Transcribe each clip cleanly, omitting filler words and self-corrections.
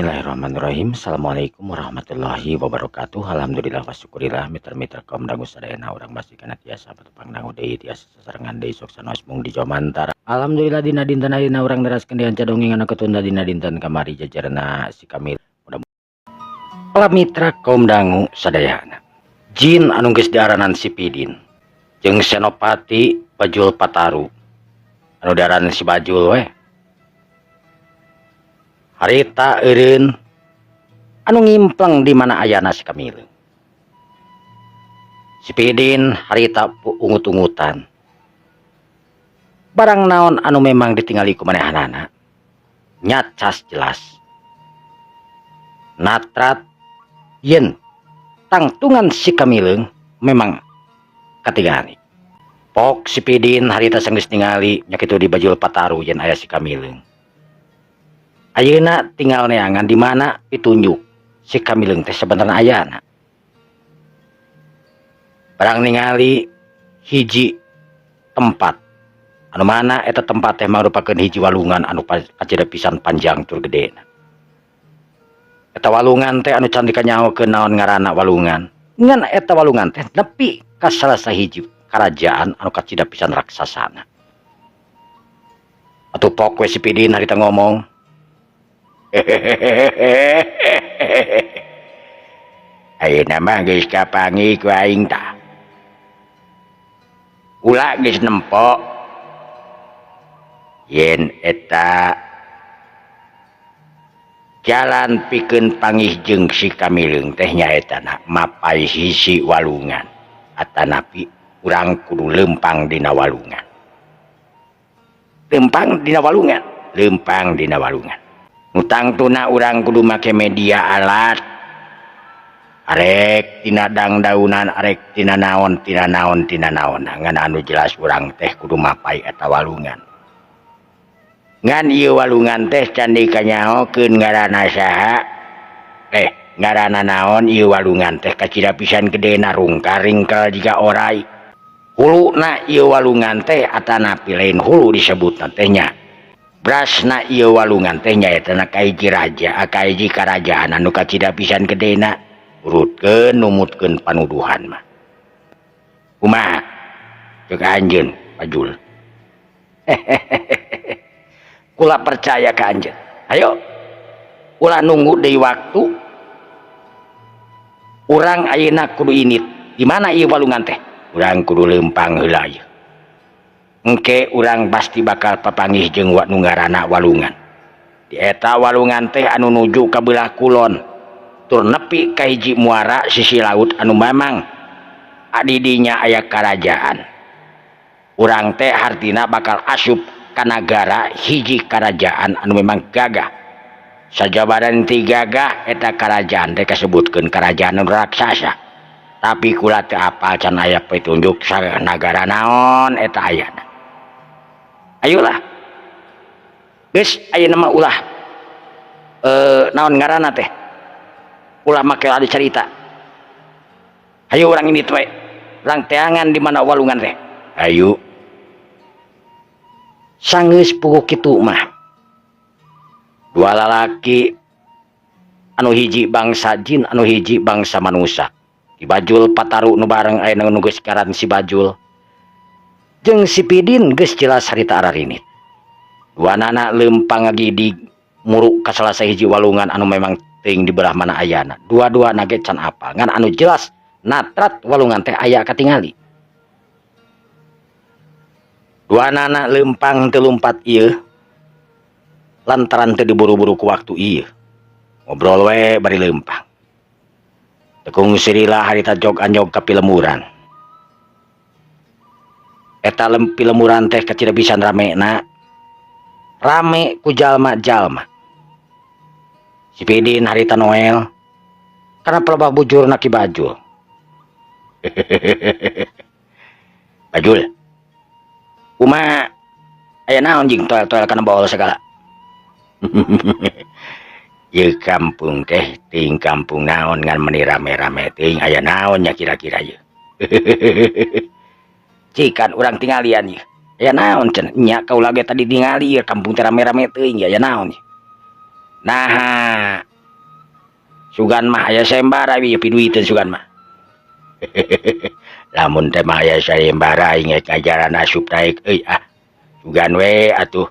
Bismillahirrahmanirrahim. Assalamualaikum warahmatullahi wabarakatuh. Alhamdulillah wa syukurillah, mitra-mitra kaum dangu sadayana, urang masih kana tiasa patepang dangu deui, tiasa sasarengan deui, sok sanaos mung di Jomantara. Alhamdulillah, dina dinten ayeuna urang neraskeun deui dongeng anu ketunda dina dinten kamari, jajarna si Kamil. Para mitra kaum dangu sadayana, jin anu geus diaranan si Pidin jeung Senopati Bajul Pataru anu diaranan si Bajul we harita eureun anu ngimpleng di mana ayana si Kamil. Si Pidin harita ungut-ungutan barang naon anu memang ditinggali ku manehanana, nyacas jelas natrat yen tangtungan si Kamileung memang katingali. Pok si Pidin harita sanggeus ningali nya kitu di Bajul Pataru yen aya si Kamileung. Ayeuna tinggal neangan di mana pitunjuk si Kamileung teh sebenarnya ayana. Barang ningali hiji tempat anu mana eta tempat teh marupakeun hiji walungan anu kacida pisan panjang tur gedena. Eta walungan teh anu can dikanyahokeun naon ngaranna walungan. Ngan eta walungan teh nepi ka salah sahiji karajaan anu kacida pisan raksasana. Atuh pok we si Pidin harita ngomong. Ayeuna mah geus kapanggih ku aing tah. Kula geus nempo yen eta jalan pikeun panggih jeung si Kamileung teh nyaeta na mapai sisi walungan atanapi urang kudu lempang dina walungan. Lempang dina walungan, lempang dina walungan. Nu tangtuna urang kudu make media alat, arek tina dangdaunan, arek tina naon, tina naon, tina naon, ngan anu jelas urang teh kudu mapai eta walungan. Ngan ieu walungan teh can dikanyahokeun ngaranna saha, ngaranna naon. Ieu walungan teh kacida pisan gedena, rungka ringkel jiga orai. Huluna ieu walungan teh atanapi lain hulu disebutna teh nya, brasna ieu walungan teh nyaeta na ka hiji raja, ka hiji karajaan anu kacida pisan gedena. Urutkeun numutkeun panuduhan mah, kumaha ceuk anjeun, Pajul? Kula percaya ka anjeun. Ayo, ulah nunggu deui waktu, urang ayeuna kudu init di mana ieu walungan teh. Urang kudu lempang heula ieu. Engke urang pasti bakal papanggih jeung wa nu ngaranna walungan. Di eta walungan teh anu nuju ka belah kulon tur nepi ka hiji muara sisi laut anu mamang adidinya aya karajaan. Urang teh hartina bakal asup ka nagara hiji karajaan anu memang gagah. Sajabaran ti gagah, eta karajaan teh kasebutkeun karajaan anu raksasa, tapi kula teu apal, can aya petunjuk nagara naon eta ayana. Ayolah geus, ayeuna mah ulah naon ngaranna teh, ulah make ada cerita. Ayo urang ini we, urang teangan di mana walungan teh. Ayo. Sanggeus puguh kitu mah, dua lalaki anu hiji bangsa jin, anu hiji bangsa manusia, Ki Bajul Pataru nu bareng aya nu geus ngaran si Bajul jeung si Pidin geus jelas harita ararinit. Dua nana lempang ngagidig muruk ka salah sahiji walungan anu memang teuing di belah mana ayana. Dua-dua nage can apal, ngan anu jelas natrat walungan teh aya katingali. Dua nana lempang teu lumpat ieu lantaran teu diburu-buru ku waktu ieu. Ngobrol we bari lempang. Tekung sirila harita jog anjog ka pilemuran. Eta pilemuran teh kacida pisan ramena, rame ku jalma-jalma. Si Pidin harita Noel karena pelebah bujur Ki Bajul. Bajul, kumaha, aya naon jing toel-toel kana baol segala? Ieu kampung teh ting kampung naon, ngan meni rame-rame ting, aya naon nya kira-kira ieu? Cikan urang tinggalian ieu. Aya naon cenah? Nya kaula ge tadi tingali ieu kampung teh rame-rame teuing, aya naon ieu? Nah. Sugan mah aya sayembara ieu piduiteun sugan mah. Lamun teh mah aya sayembara aing rek ngajaran asup naik euy ah. Sugan we atuh.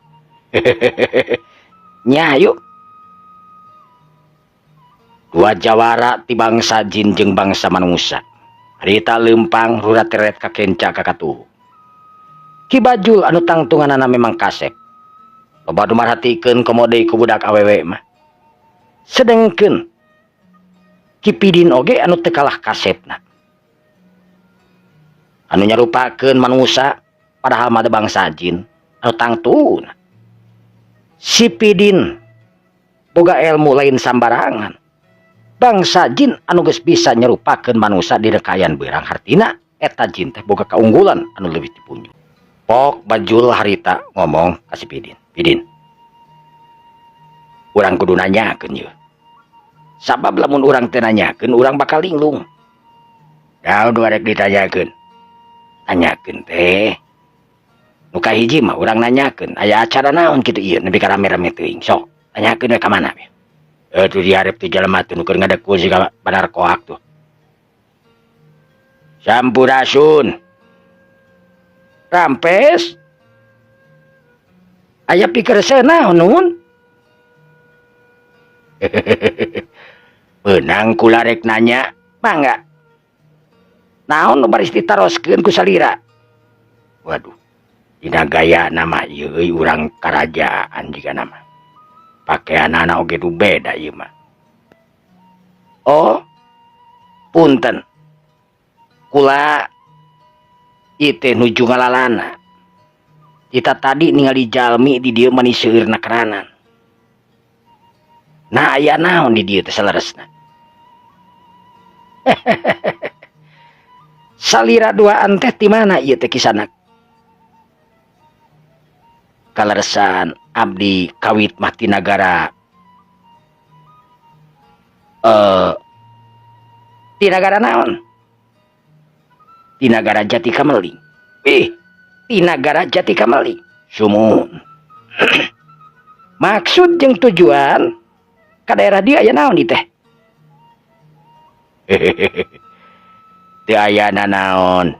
Nya yuk. Dua jawara ti bangsa jin jeung bangsa manusia. Harita leumpang rurat teret ka kenca ka katuhu. Ki Bajul anu tangtunganana memang kasep. Loba nu marhatikeun komo deui ku budak awewe mah. Sedengkeun Ki Pidin oge anu teu kalah kasepna. Anu nyarupakeun manusia padahal mah bangsa jin anu tangtuna. Si Pidin boga ilmu lain sambarangan. Bangsa jin anu geus bisa nyerupakeun manusia dina kaayaan beurang hartina eta jin teh boga kaunggulan anu leuwih dipunjung. Pok Bajul harita ngomong ka si Pidin. Pidin, urang kudu nanyakeun ieu. Sabab lamun urang teu nanyakeun urang bakal linglung. Naon nu arek ditanyakeun? Tanyakeun teh. Nu kahiji mah urang nanyakeun aya acara naon kitu ieu nepi ka rame-rame teuing. Sok tanyakeun we ka mana we. Tuh dihareup teh jelema tuh nu keur ngadekul siga bandar koak tuh. Sampurasun. Rampes. Aya pikereseh naon nun? Beunang kula rek nanya, mangga. Naon nu baris ditaroskeun ku salira? Waduh, dina gaya nama ieu euy urang karajaan jiga nama. Pakaianana oge nu beda ieu mah. Oh, punten. Kula ieu teh nuju ngalalana. Kita tadi ningali jalmi di dieu mani seueurna keranan. Nah, aya naon di dieu teh saleresna? Salira duaan teh ti mana ieu teh kisanak? Kaleresan abdi kawit mah ti nagara ti nagara naon? Ti nagara Jati Kameling. Ih, ti nagara Jati Kameling. Sumuhun. Maksud jeung tujuan ka daerah dieu aya naon ieu teh? Teu aya nanaon.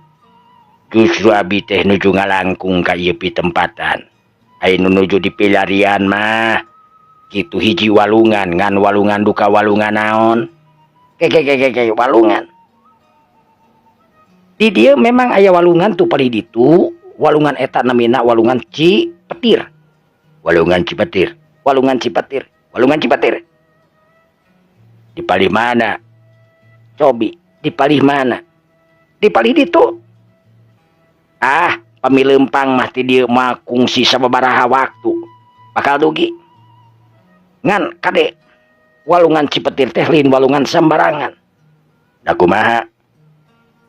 Justru abi teh nuju ngalangkung ka ieu pitempatan. Ai nu nuju dipilarian mah kitu hiji walungan ngan walungan duka walungan naon? Keke walungan. Di dieu memang aya walungan tuh palih ditu, walungan eta namina walungan Cipetir. Walungan Cipetir, walungan Cipetir, walungan Cipetir. Di palih mana? Cobi, di palih mana? Di palih ditu. Ah, pamilempang mah ti dieu mah kungsi sababaraha waktu. Bakal dugi. Ngan kade walungan Cipetir teh lain walungan sambarangan. Da kumaha?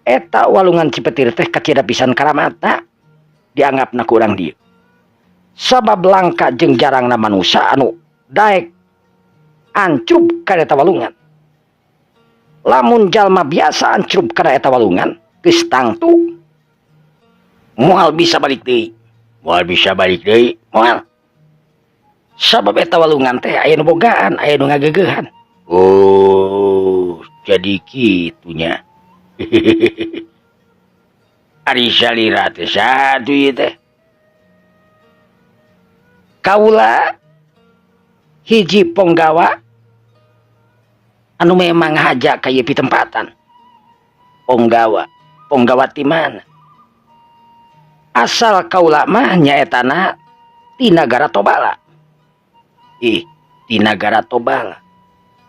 Eta walungan Cipetir teh kacida pisan karamatna dianggapna ku urang dieu. Sabab langka jeung jarangna manusia anu daek ancrub kana eta walungan. Lamun jalma biasa ancrub kana eta walungan geus tangtu moal bisa balik deui. Moal bisa balik deui, moal. Sabab eta walungan teh aya nu bogaan, aya nu ngagegeuhan. Oh, jadi kitunya. Ari salira teh saha atuh ieu teh? Kaula hiji ponggawa anu memang haja ka ieu pitempatan. Ponggawa, ponggawa ti mana? Asal kaula mah nyaetana ti nagara Tobala. Ih, ti nagara Tobala.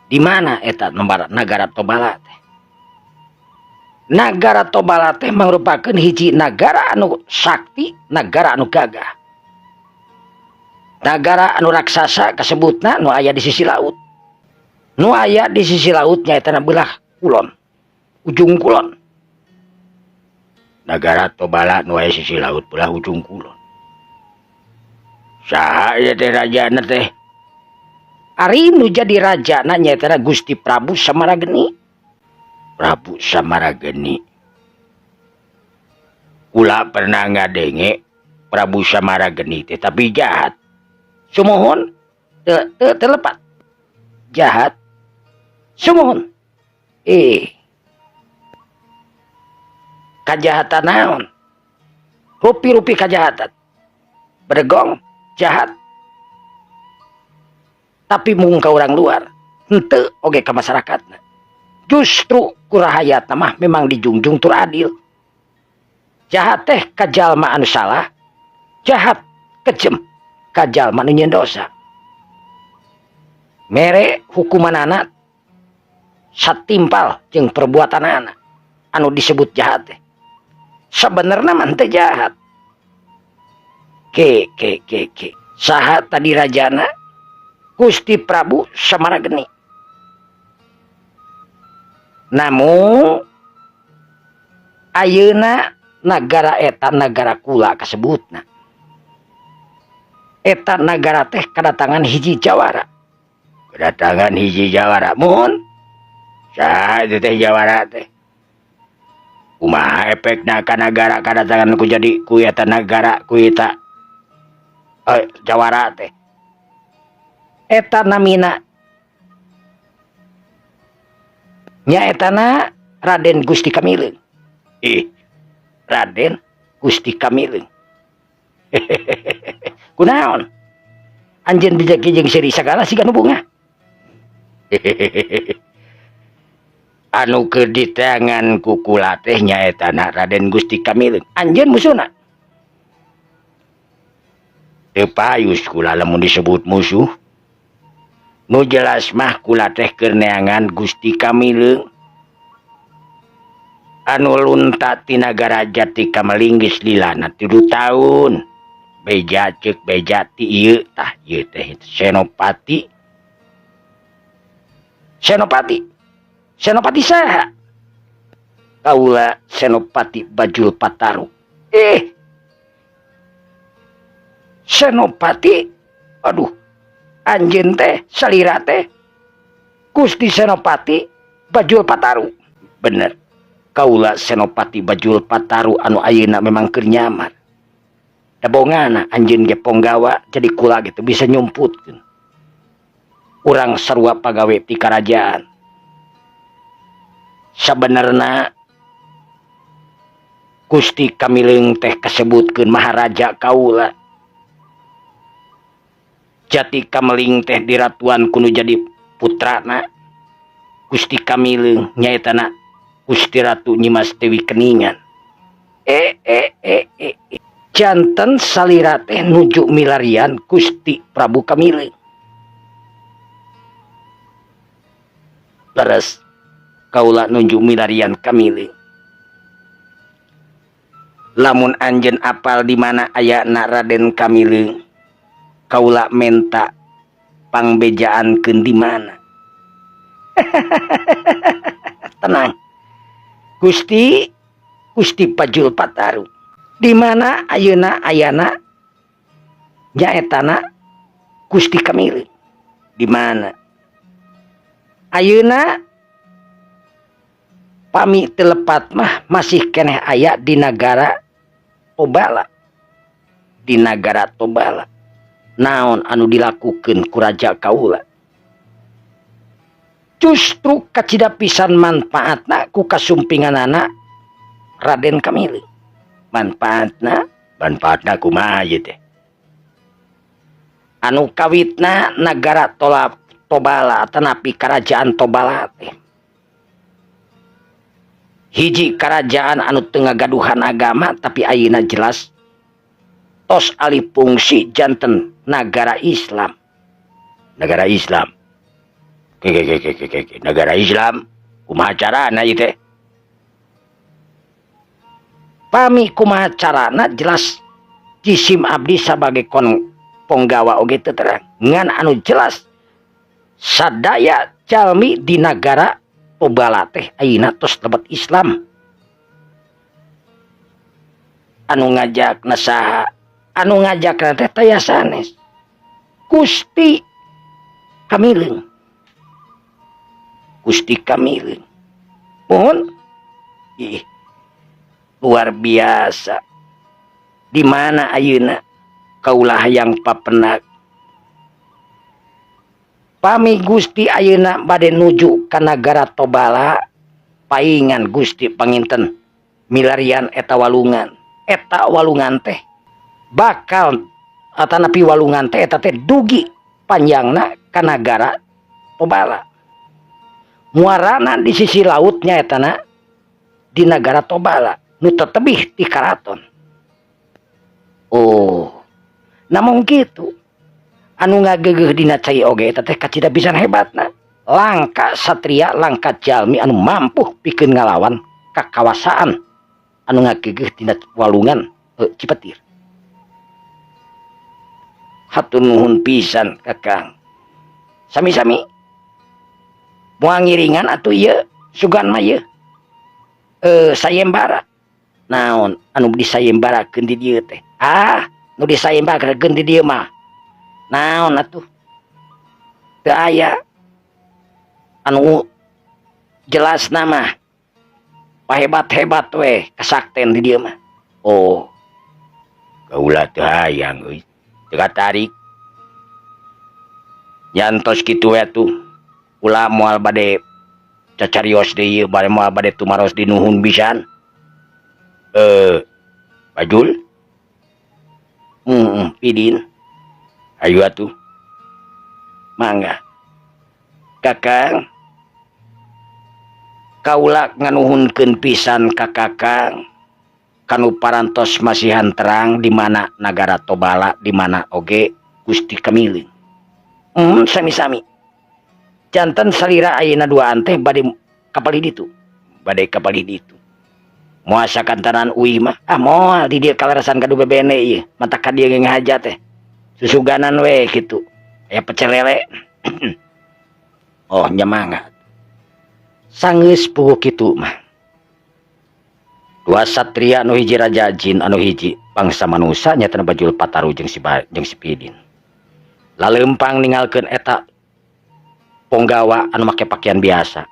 Di mana eta nagara Tobala teh? Nagara Tobala teh mangrupakeun hiji nagara anu sakti, nagara anu gagah. Nagara anu raksasa kasebutna nu aya di sisi laut. Nu aya di sisi laut nyaeta belah kulon, ujung kulon. Nagara Tobala nu aya sisi laut belah ujung kulon. Saha ieu teh rajana teh? Ari nu jadi rajana nyaeta Gusti Prabu Samarageni. Prabu Samarageni. Kula pernah ngadenge Prabu Samarageni teh tapi jahat. Sumuhun teu lepat. Jahat. Sumuhun. Kajahatan naon? Rupi-rupi kajahatan. Bedegong jahat. Tapi mung ka urang luar, henteu oge ka masyarakatna. Justru ku rahayatna mah memang dijungjung tur adil. Jahat teh ka jalma anu salah, jahat kejem ka jalma anu nyieun dosa. Mere hukumanana satimpal jeung perbuatanana anu disebut jahat teh. Sebenarnya mah teu jahat. Ke ke ke ke. Saha tadi rajana? Gusti Prabu Samarageni. Namun ayeuna nagara eta nagara kula kasebutna. Eta nagara teh kedatangan hiji jawara. Kedatangan hiji jawara. Mohon. Saha itu teh jawara teh? Kumaha efekna ka nagara kedatangan ku jadi ku eta nagara ku eta jawara teh? Eta namina nyaetana Raden Gusti Kamileung. Raden Gusti Kamileung. Kunaon? Anjeun bijak jeung seuri sagala siga nu bunga. Anu keur diteangan ku kula teh nyaetana Raden Gusti Kamileung. Anjeun musuhna. Teu payus kula lamun disebut musuh. Nu jelas mah kula teh keur neangan Gusti Kamileung. Anu lunta ti nagara Jati Kameling geus lilana 3 tahun. Beja ceuk beja ti ieu tah ieu teh Senopati. Senopati. Senopati saha? Kaula Senopati Bajul Pataru. Senopati, aduh, anjeun teh salira teh Gusti Senopati Bajul Pataru. Bener. Kaula Senopati Bajul Pataru anu ayeuna memang keur nyamar. Da bongana anjeun ge ponggawa jadi kula gitu bisa nyumputkeun. Urang sarua pagawe ti karajaan. Sabenerna Gusti Kamileung teh kasebutkeun Maharaja kaula. Jati Kameling teh diratuan kudu jadi putrana Gusti Kamileung nyaetana Gusti Ratu Nyimas Dewi Keningan. Janten salira teh nuju milarian Gusti Prabu Kamileung. Leres kaula nuju milarian Kamileung. Lamun anjeun apal di mana ayana Raden Kamileung, kaula menta pangbejaankeun di mana. Tenang. Gusti, Gusti Bajul Pataru. Di mana ayeuna ayana nyaetana Gusti Kamileung? Di mana? Ayeuna pami teu lepat mah masih keneh aya di nagara Tobala. Di nagara Tobala. Naon anu dilakukeun ku raja kaula? Justru kacida pisan manfaatna ku kasumpinganana Raden Kamileung. Manfaatna, manfaatna kumaha ieu teh? Anu kawitna nagara Tobala tanapi kerajaan Tobala teh. Hiji kerajaan anu teu ngagaduhan agama tapi ayeuna jelas tos alih fungsi janten nagara Islam. Nagara Islam. Ke. Nagara Islam kumaha carana ieu teh? Pami kumaha carana jelas jisim abdi sabagai kon ponggawa oge teu terang. Ngan anu jelas sadaya jalmi di nagara Tobala teh ayeuna tos lebet Islam. Anu ngajakna saha? Anu ngajakna teh taya sanes. Gusti Kamileung. Gusti Kamileung. Mohon. Ih, luar biasa. Di mana ayeuna kaulah yang papenak? Pami Gusti ayeuna bade nuju ka nagara Tobala, paingan Gusti panginten milarian eta walungan. Eta walungan teh bakal atanapi walungan teh eta teh dugi panjangna ka nagara Tobala. Muarana di sisi lautnya etana di nagara Tobala nu tetebih ti karaton. Oh, namun kitu anu ngageugeuh dina cai oge eta teh kacida pisan hebatna. Langka satria, langka jalmi anu mampu pikeun ngalawan kakawasaan anu ngageugeuh dina walungan Cipetir. Hatur nuhun pisan Kakang. Sami-sami. Moal ngiringan atuh ieu sugan mah ieu. Sayembara. Naon anu disayembarakeun di dieu teh? Ah, nu disayembarakeun di dieu mah. Naon atuh? Teu aya anu jelas nama. Pahebat-hebat we kasakten di dieu mah. Oh. Kaula teu hayang euy. Teu katarik. Nyantos kitu we atuh. Kula moal bade cacarios deui, bade moal bade tumaros di nuhun pisan. Bajul? Pidin. Ayo atuh. Mangga. Kakang. Kaula nganuhunkeun pisan ka Kakang. Kanu parantos masihan terang di mana nagara Tobala, di mana oge Gusti Kamiling. Sami-sami. Janten salira ayeuna duaan teh bade kapalih ditu. Bade kapalih ditu. Moal sakantanan uih mah, ah moal di dieu kalarasan kadu bebene ieu, matak ka dieu ngahaja teh. Susuganan we kitu. Aya pecel lele. Oh, nya mangga. Sanggeus puguh kitu mah. Dua satria anu hiji raja jin anu hiji bangsa manusa nya teh Bajul Pataru jeung si Pidin. Laleumpang ninggalkeun eta ponggawa anu make pakaian biasa.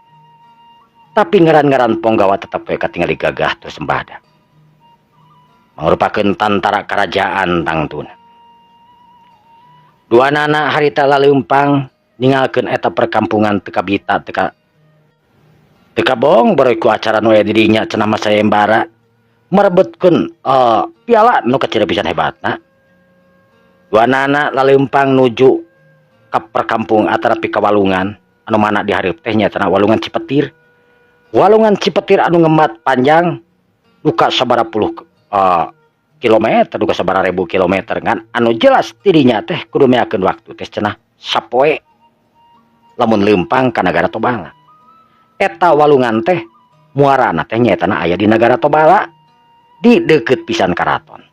Tapi ngaran-ngaran ponggawa tetep we katingali gagah terus sembada. Mangrupakeun tantara kerajaan tangtuna. Dua nana harita laleumpang ninggalkeun eta perkampungan teu kabita teu kabong baru ku acara nu aya di dinya cenah mah sayembara merebutkeun piala nu kacida pisan hebatna. Dua nana laleumpang nuju ka perkampung atarapi ka walungan anu mana dihareup teh nya cenah walungan Cipetir. Walungan Cipetir anu ngemat panjang duka sabara puluh kilometer, duka sabara ribu kilometer ngan anu jelas tidinya teh kudu meakeun waktu teh cenah sapoe lamun leumpang ka nagara Tobala. Eta walungan teh muarana teh nyaetana aya di nagara Tobala di deukeut pisan karaton.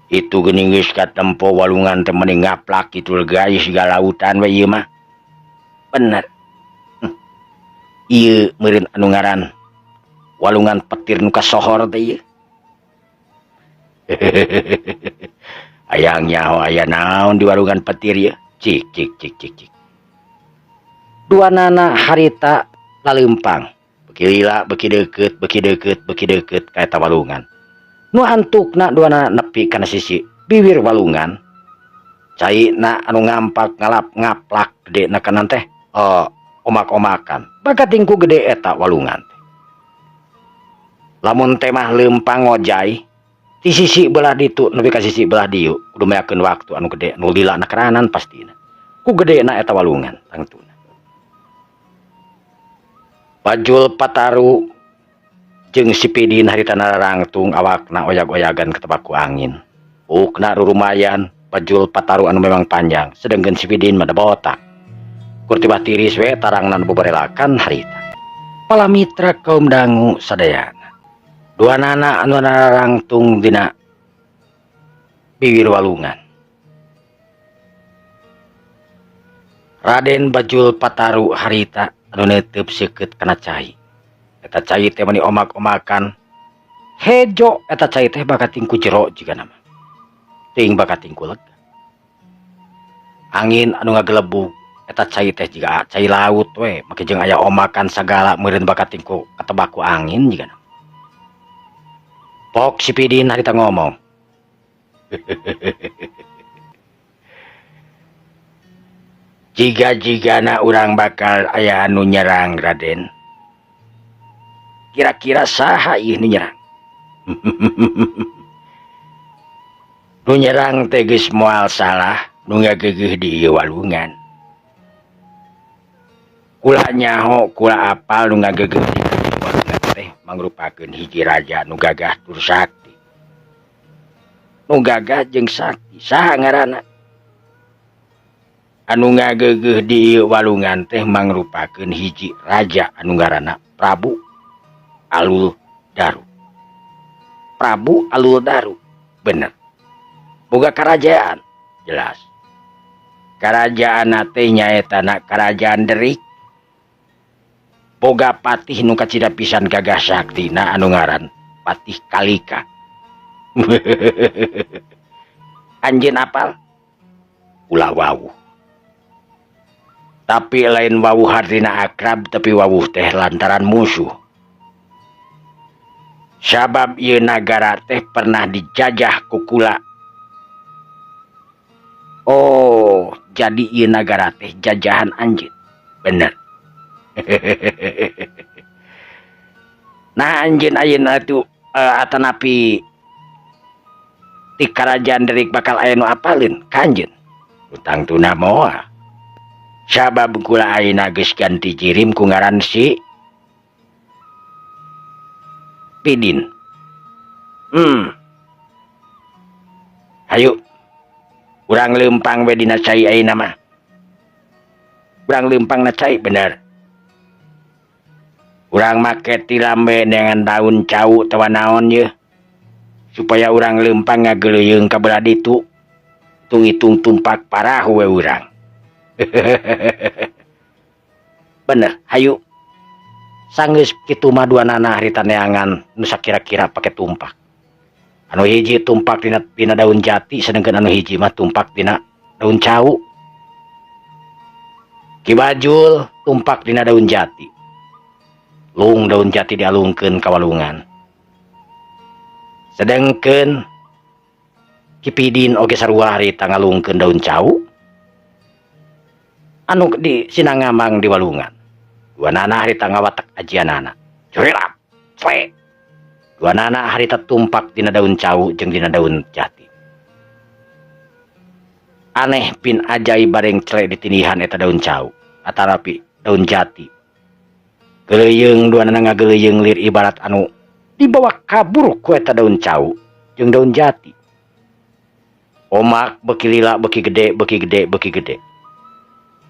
Itu geuning geus katempo walungan teh mending ngaplak kitu guys siga lautan we ieu mah. Bener. Ieu meureun anu ngaran walungan petir nu kasohor teh ieu. Hayang nyaho aya naon di walungan petir ieu. Cik cik cik cik cik. Dua nana harita laleumpang. Beki lila, beki deukeut, beki deukeut, beki deukeut ka eta walungan. Nu antukna dua nana nepi kana sisi bibir walungan. Caina anu ngampak ngalap ngaplak gede na kanan teh omak-omakan. Bakating ku gede eta walungan teh. Lamun teh mah leumpang ngojay ti sisi belah ditu nepi ka sisi belah dieu kudu meakeun waktu anu gede nu lila na keranan pastina. Ku gedena eta walungan tangtuna. Bajul Pataru jeung si Pidin harita narangtung awakna oyag-oyagan ketebak ku angin. Ukna rurumayan Bajul Pataru anu memang panjang, sedengkeun si Pidin mah botak. Kur tibah tiris we tarangna nu boborelakan harita. Palamitra kaum dangu sadayana. Dua nana anu narangtung dina bibir walungan. Raden Bajul Pataru harita anu neuteub seukeut kana cai. Eta cai teh mani omak-omakan. Hejo eta cai teh bakating ku jero jigana mah. Teuing bakating ku lega. Angin anu ngagelebug eta cai teh jiga cai laut we, make jeung aya omakan sagala meureun bakating ku katebak ku angin jigana. Pok si Pidin harita ngomong. Jiga-jigana urang bakal aya anu nyerang Raden. Kira-kira saha ieu nu nyerang? Nu nyerang teh geus moal salah nu ngagegeuh di ieu walungan. Kula nyaho kula apal nu ngagegeuh di walungan teh mangrupakeun hiji raja nu gagah tur sakti. Nu gagah jeung sakti saha ngaranna? Anu ngagegeuh di ieu walungan teh mangrupakeun hiji raja anu ngaranna Prabu Alul Daru. Prabu Alul Daru, bener. Boga karajaan, jelas. Karajaan teh nyaeta na kerajaan Derik. Boga patih nu kacida pisan gagah saktina anu ngaran Patih Kalika. Anjeun apal? Ulah wawuh. Tapi lain wawuh hartina akrab, tapi wawuh teh lantaran musuh. Sabab ieu nagara teh pernah dijajah ku kula. Oh, jadi ieu nagara teh jajahan anjeun. Bener. Nah, anjeun ayeuna tuh atanapi ti karajaan Derik bakal aya nu apaleun ka anjeun. Utang tuna moal. Sabab kula ayeuna geus ganti jirim ku ngaran si Pidin. Hayu urang leumpang we dina cai ayeuna mah. Urang leumpang na cai bener. Urang make tilam we dengan daun cau atawa naon yeuh supaya urang leumpang ngageleuyeung ka belah ditu. Hitung-hitung tumpak parahu we urang. Bener, hayu. Sanggeus kitu mah dua nana harita neangan nu sakira-kira pake tumpak. Anu hiji tumpak dina daun jati, sedangkan anu hiji mah tumpak dina daun cau. Ki Bajul tumpak dina daun jati. Lung daun jati dialungkeun ka walungan. Sedangkan Ki Pidin oge sarua harita ngalungkeun daun cau anu di sinangamang di walungan. Dua nana harita ngawatak ajianana. Curilap, cwe. Dua nana harita tumpak dina daun cau jeung dina daun jati. Aneh pin ajaib bareng cele ditinihan eta daun cau atarapi daun jati. Geleuyeung dua nana ngageleuyeung lir ibarat anu dibawa kabur ku eta daun cau jeung daun jati. Omak beuki lila beuki gede beuki gede beuki gede.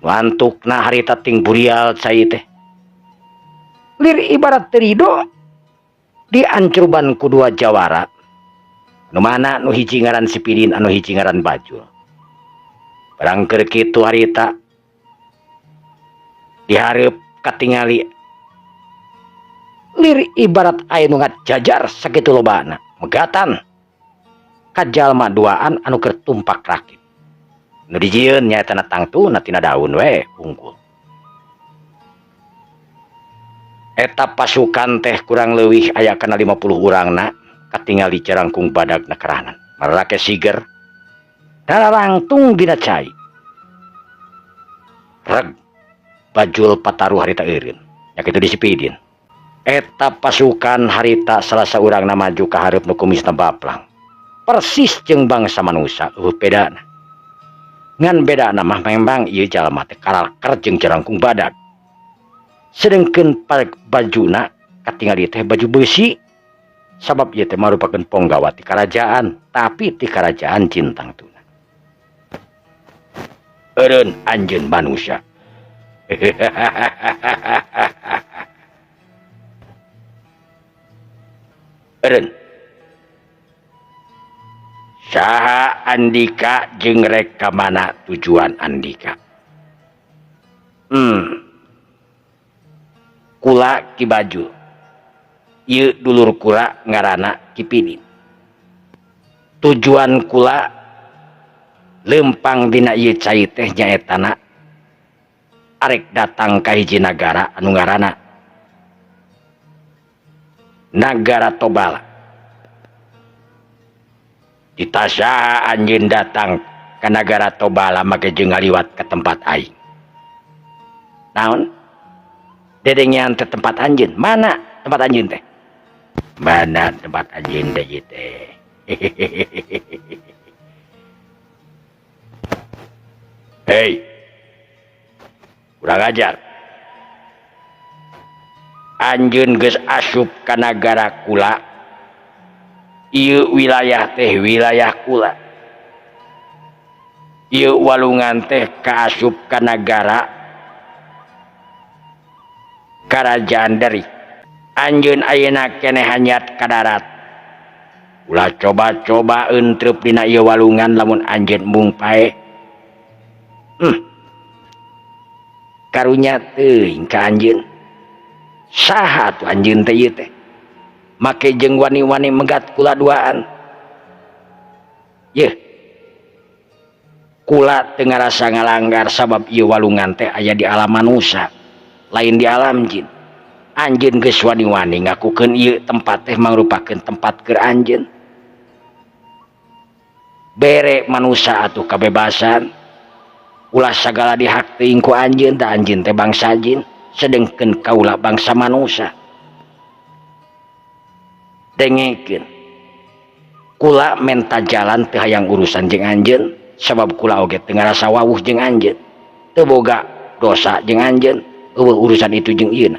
Ngantukna harita ting burial cai teh. Lir ibarat terido diancurban ku dua jawara. Nu mana nu hiji ngaran si Pidin, anu hiji ngaran Bajul. Barang keur kitu harita dihareup katingali lir ibarat aya nu ngajajar sakitu lobana megatan ka jalma duaan anu keur tumpak rakit. Nu dijieun nyaeta na tangtuna tina daun we hungkul. Eta pasukan teh kurang leuwih aya kana 50 urangna katingali carangkung badag na keranan. Marake siger dararangtung dina cai. Reg Bajul pataruh harita eureun. Nya kitu disipidin. Eta pasukan harita salah saurangna maju ka hareup nu kumisna baplang. Persis jeung bangsa manusia eueuh bedana. Ngan bedana mah memang ieu jalma teh karakter jeung carangkung badag. Sedengkeun bajuna katingali teh baju beusi sabab ieu teh marupakeun ponggawa ti karajaan, tapi ti karajaan Cintang Tuna. Eureun anjeun manusia. Eureun. Saha Andika jeung rek ka mana tujuan Andika? Kula Ki Bajul. Ieu dulur kula ngaranna Ki Pidin. Tujuan kula lempang dina ieu cai teh nyaetana arek datang ka hiji nagara anu ngaranna Nagara Tobala. Ditasa anjeun datang ka Nagara Tobala make jeung ngaliwat ka tempat aing. Naon? Dedengean teh tempat anjeun. Mana tempat anjeun teh? Mana tempat anjeun teh ieu teh? Hei. Kurang ajar. Anjeun geus asup ka nagara kula. Ieu wilayah teh wilayah kula. Ieu walungan teh kaasup ka nagara Karajaan Derik. Anjeun ayeuna keneh hanyat ka darat. Ulah coba-coba entrep dina ieu walungan lamun anjeun mung pae. Karunya teuing ka anjeun. Saha atuh anjeun teh ieu teh? Make jeung wani-wani megat kula duaan. Yeuh. Kula teu ngarasa ngalanggar sabab ieu walungan teh aya di alam manusa, lain di alam jin. Anjeun geus wani-wani ngakukeun ieu tempat teh mangrupakeun tempat keur anjeun. Bere manusa atuh kabebasan. Ulah sagala dihak teuing ku anjeun, da anjeun teh bangsa jin, sedengkeun kaula bangsa manusa. Dengekeun. Kula menta jalan teu hayang urusan jeung anjeun, sabab kula oge teu ngarasa wawuh jeung anjeun. Teu boga dosa jeung anjeun, eueuh urusan itu jeung ieuna.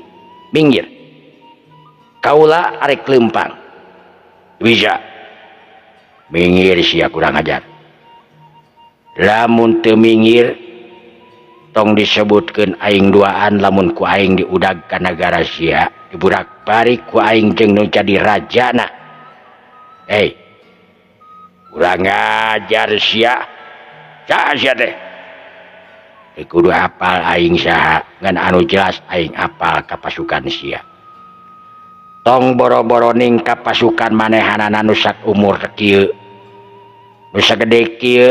Minggir. Kaula arek leumpang. Bisa. Minggir sia kurang ajar. Lamun teu minggir tong disebutkeun aing duaan lamun ku aing diudag ka nagara sia, diburak-barik ku aing jeung nu jadi rajana. Hei. Kurang ajar sia. Saha sia teh? Teu kudu apal aing saha, ngan anu jelas aing apal ka pasukan sia. Tong boro-boro ning ka pasukan manehanana nu saumur kieu. Nu sagede kieu,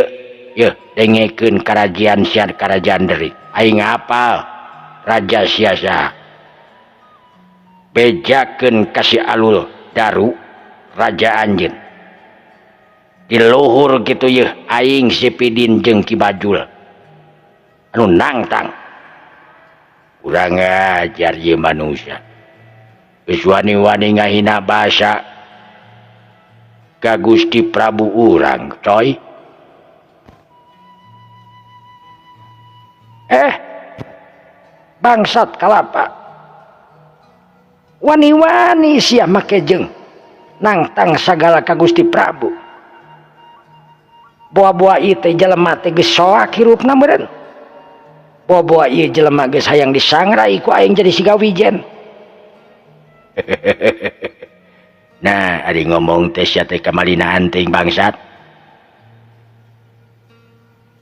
yeuh dengekeun karajian sia karajaan Derik. Aing apal raja sia saha. Bejakeun ka si Alul Daru raja anjeun. Di luhur kitu yeuh aing si Pidin jeung Ki Bajul. Anu nangtang. Kurang ajar ieu manusia. Geus wani-wani ngahina basa ka Gusti Prabu urang, coy. Bangsat kalapa. Wani-wani sia make jeung nangtang sagala ka Gusti Prabu. Boa-boa ieu teh jelema teh geus soak hirupna meureun. Boa-boa ieu jelema geus hayang disangrai ku aing jadi siga wijen. Nah, ari ngomong teh sia teh kamalinaan teuing bangsat.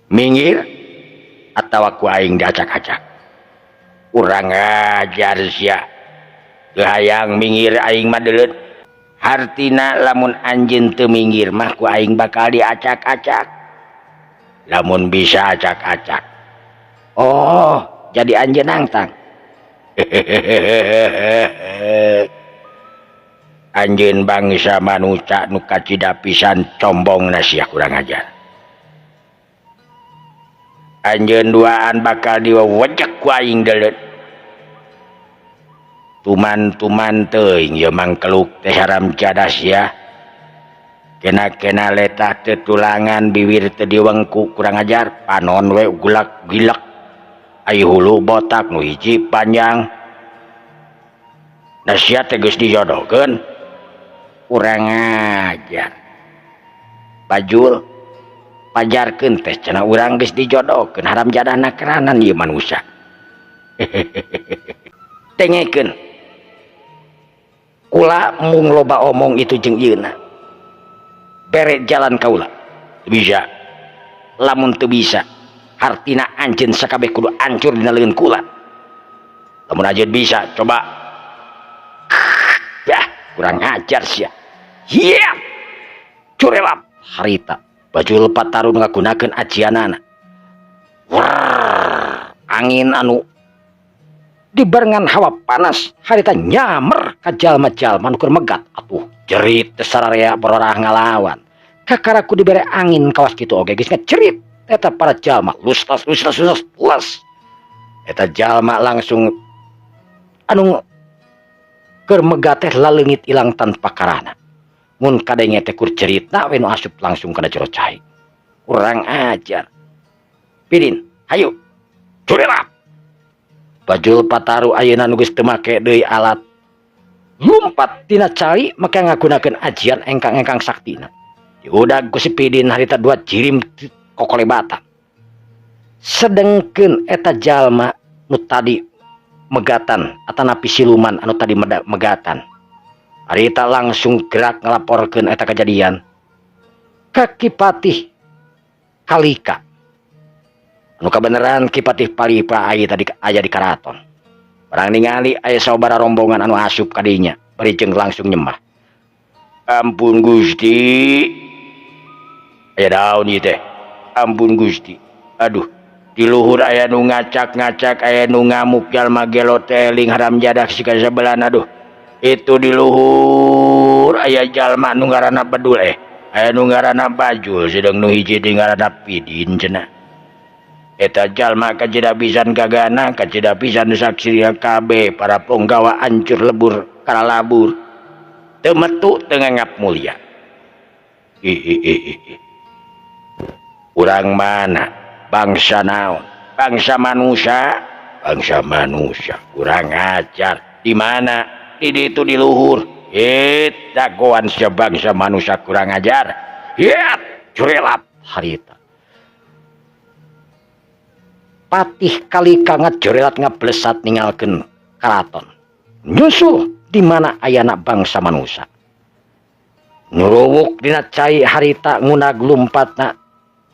Minggir atawa ku aing diacak-acak. Urang ajar sia. Teu hayang minggir aing mah deuleut. Hartina lamun anjeun teu minggir mah ku aing bakal diacak-acak. Lamun bisa acak-acak. Oh, jadi anjeun nangtang. Anjeun bangsa manusia nu kacida pisan combongna sia kurang ajar. Anjeun duaan bakal diwawejek ku aing deuleut. Tuman-tuman teuing ieu mangkeluk teh haram jadah sia. Kena-kena letah teu tulangan biwir teu diwengku kurang ajar, panon we gulak gilek. Ai hulu botak nu hiji panjang. Da sia teh geus dijodohkeun. Kurang ajar. Bajul pajarkeun teh cenah urang geus dijodohkeun haram jadahna keranan ieu manusia. Dengekeun. Kula mung loba omong itu jeung ieuna. Bere jalan kaula. Bisa. Lamun teu bisa, hartina anjeun sakabeh kudu ancur dina leungeun kula. Lamun anjeun bisa, coba. Yah, kurang ajar sia. Hiya. Curelap harita. Bajul Patarun ngagunakeun ajianana. Wrrr, angin anu dibarengan hawa panas harita nyamer ka jalma-jalma nu keur megat atuh jerit teh sararea bororah ngalawan. Kakara ku dibere angin kawas kitu oge geus ngecerit eta para jalma lustas lustas lustas les. Eta jalma langsung anu keur megat teh laleungit ilang tanpa karana. Mun kadenge teh kur cerita we nu asup langsung kana jero cai. Kurang ajar. Pidin, hayu. Curilat. Bajul Pataru ayeuna nu geus teu make deui alat lumpat tina cai make ngagunakeun ajian engkang-engkang saktina. Diudag ku si Pidin harita dua jirim kokolebatan. Sedengkeun eta jalma nu tadi megatan atanapi siluman anu tadi megatan. Harita langsung gerak ngalaporkeun eta kejadian ka Ki Patih Kalika. Anu kabeneran Ki Patih Palipa aya tadi aya di karaton. Barang ningali aya sababaraha rombongan anu asup ka dinya, bari jeung langsung nyembah. Ampun Gusti. Aya daun ieu teh. Ampun Gusti. Aduh, di luhur aya nu ngacak-ngacak, aya nu ngamuk jalma gelo teling haram jadah si kasabelan aduh. Itu di luhur aya jalma nu ngaranna Bedul aya nu ngaranna Bajul sedang nu hiji di ngaranna Pidin cenah. Eta jalma kacida pisan gagana, kacida pisan saksi kabeh para punggawa hancur lebur karalabur. Teu metu teu ngangap mulia. Ih. Urang mana? Bangsa naon? Bangsa manusia, bangsa manusia. Kurang ajar. Di mana? Di ditu di luhur. Dagoan sia bangsa manusia kurang ajar. Hiat, curelat harita. Patih Kalika ngajorelat ngablesat ninggalkeun karaton. Nyusul di mana ayana bangsa manusia. Nyuruwuk dina cai harita ngunag lumpatna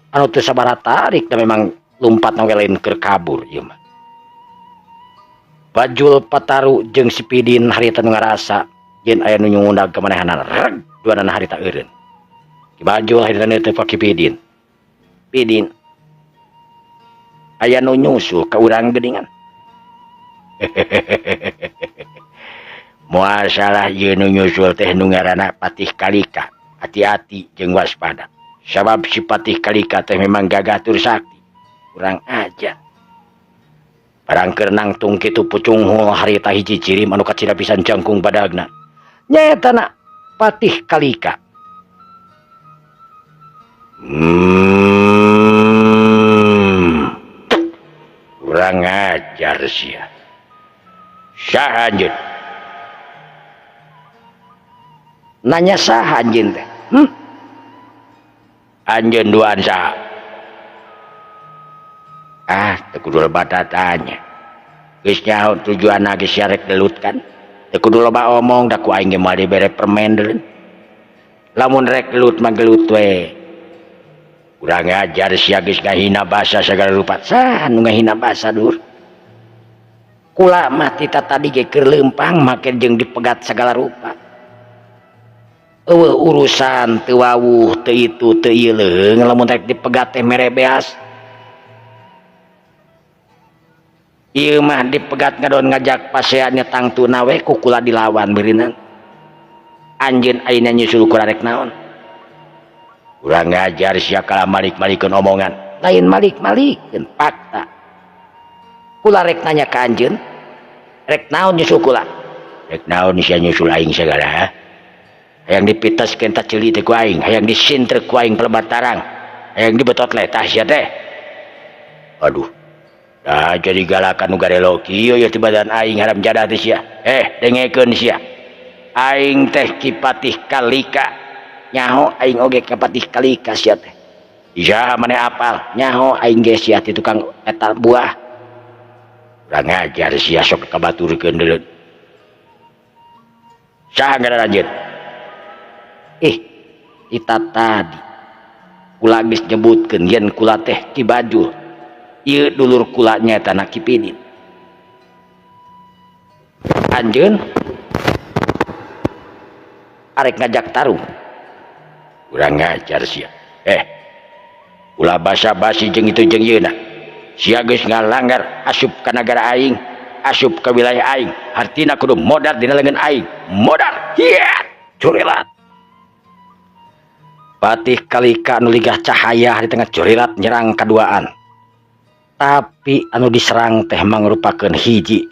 anu teu sabaraha tarik da memang lumpatna we lain keur kabur ieu mah. Bajul Pataru jeung si Pidin harita nu ngarasa yen aya nu nyungundag ka manehanana reg duanana harita eureun. Ki Bajul harita neuteuk ka Ki Pidin. Pidin aya nu nyusul ka urang geuningan. Moal salah ieu nu nyusul teh nu ngaranna Patih Kalika. Hati-hati jeung waspada. Sabab si Patih Kalika teh memang gagah tur sakti. Kurang ajar. Barang keur nangtung kitu pucunghul harita hiji jirim anu kacida pisan jangkung badagna. Nyaeta na Patih Kalika. Kurang ajar sia. Saha anjeun? Nanya saha anjeun teh? Anjeun duaan saha? Ah, teu kudu loba tatanya. Geus nyaho tujuanna geus sia rek gelut kan? Teu kudu loba omong da ku aing ge moal dibere permen deuleu. Lamun rek gelut mah gelut we. Kurang ajar sia geus ngahina basa sagala rupa. Saha nu ngahina basa dur? Kula mah tita tadi ge keur leumpang make jeung dipegat sagala rupa. Eueuh urusan teu wawuh teu itu teu ieu leung lamun rek dipegat teh mere beas. Ieu mah dipegat ngadon ngajak pasean nya tangtuna we ku kula dilawan beurinan. Anjeun ayeuna nyusul kula rek naon? Kurang ngajar sia kalah malik-malikeun omongan. Lain malik-malikeun fakta. Kula rek nanya ka anjeun, rek naon nyusul kula? Rek naon sia nyusul aing sagala ha? Hayang dipitaskeun ta ceuli teh ku aing, hayang disintrek ku aing pelebar tarang, hayang dibetot letah sia teh. Aduh. Dah jadi galakan nu garelo kieu ieu ti badan aing haram jadah teh sia. Dengekeun sia. Aing teh Ki Patih Kalika. Nyaho aing oge ka Patih Kalika sia teh. Saha maneh apal? Nyaho aing ge sia ti tukang eta buah. Urang ngajar sia sok kabaturkeun deuleu. Saha ngaran anjeun? Kita tadi kula geus nyebutkeun yen kula teh Ki Bajul. Ieu dulur kula nyaeta na Ki Pidin. Anjeun arek ngajak tarung. Urang ngajar sia. Ulah basa-basi jeung itu jeung ieu na. Sia geus ngalanggar asup ka nagara aing, asup ka wilayah aing. Hartina kudu modar dina leungeun aing. Modar. Hiat, curilat. Patih Kalika anu ligah cahaya di tengah curilat nyerang kaduaan. Tapi anu diserang teh mangrupakeun hiji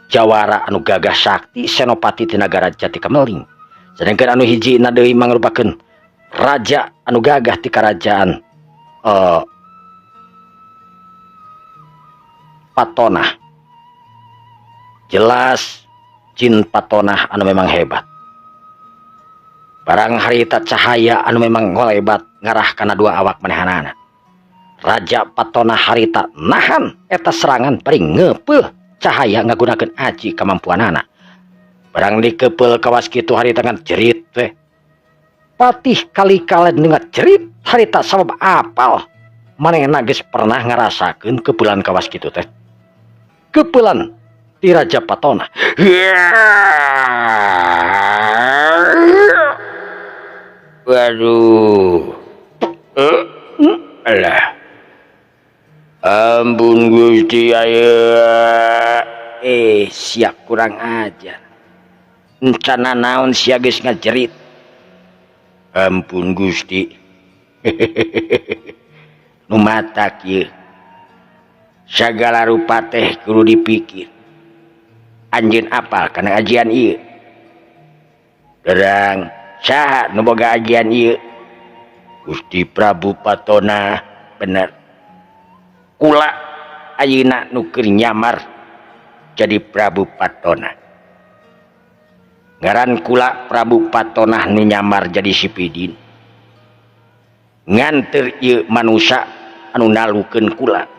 jawara anu gagah sakti senopati ti nagara Jati Kameling. Sedangkan anu hiji na deui mangrupakeun raja anu gagah ti karajaan Patonah. Jelas jin Patonah anu memang hebat. Barang harita cahaya anu memang ngolebat ngarah kana dua awak manehanana. Raja Patonah harita nahan eta serangan bari ngeupeul cahaya ngagunakeun aji kamampuanana. Barang dikepeul kawas kitu harita ngan jerit we. Patih kali-kali dengar jerit harita sabab apal manehna geus pernah ngarasakeun keupelan kawas kitu teh. Keupelan ti Raja Patonah. Waduh. Alah. Ampun Gusti aya. Siap kurang ajar. Encana naon sia geus ngajerit. Ampun Gusti. Nu matak ieu. Sagala rupa teh kudu dipikir. Anjeun apal kana ajian ieu. Derang saha nu boga ajian ieu? Gusti Prabu Patonah. Bener. Kula ayeuna nu keur nyamar jadi Prabu Patonah. Ngaran kula Prabu Patonah nu nyamar jadi si Pidin. Nganteur ieu manusa anu nalukeun kula.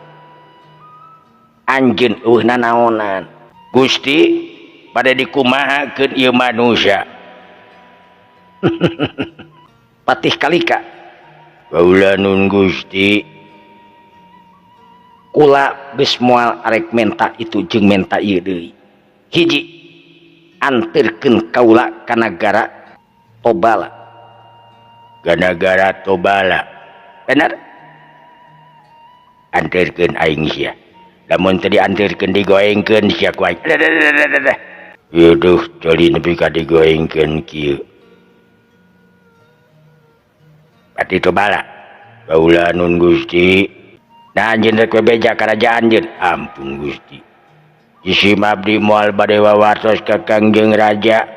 Anjeun eueuh nanaonan. Gusti bade dikumahakeun ieu manusia. Patih Kalika. Kaula nun Gusti. Kula geus moal arek menta itu jeung menta ieu deui. Hiji, anterkeun kaula ka nagara Tobala. Ka nagara Tobala. Bener? Anterkeun aing sia. Lamun teu dianterkeun digoengkeun sia ku aing. Yuduh, joli nepi ka digoengkeun kieu. Pati Tobala. Kaula nun Gusti. Nah anjeun rek bebeja karajaan anjeun. Ampun Gusti. Isim abdi moal bade wawartos ka Kangjeng Raja.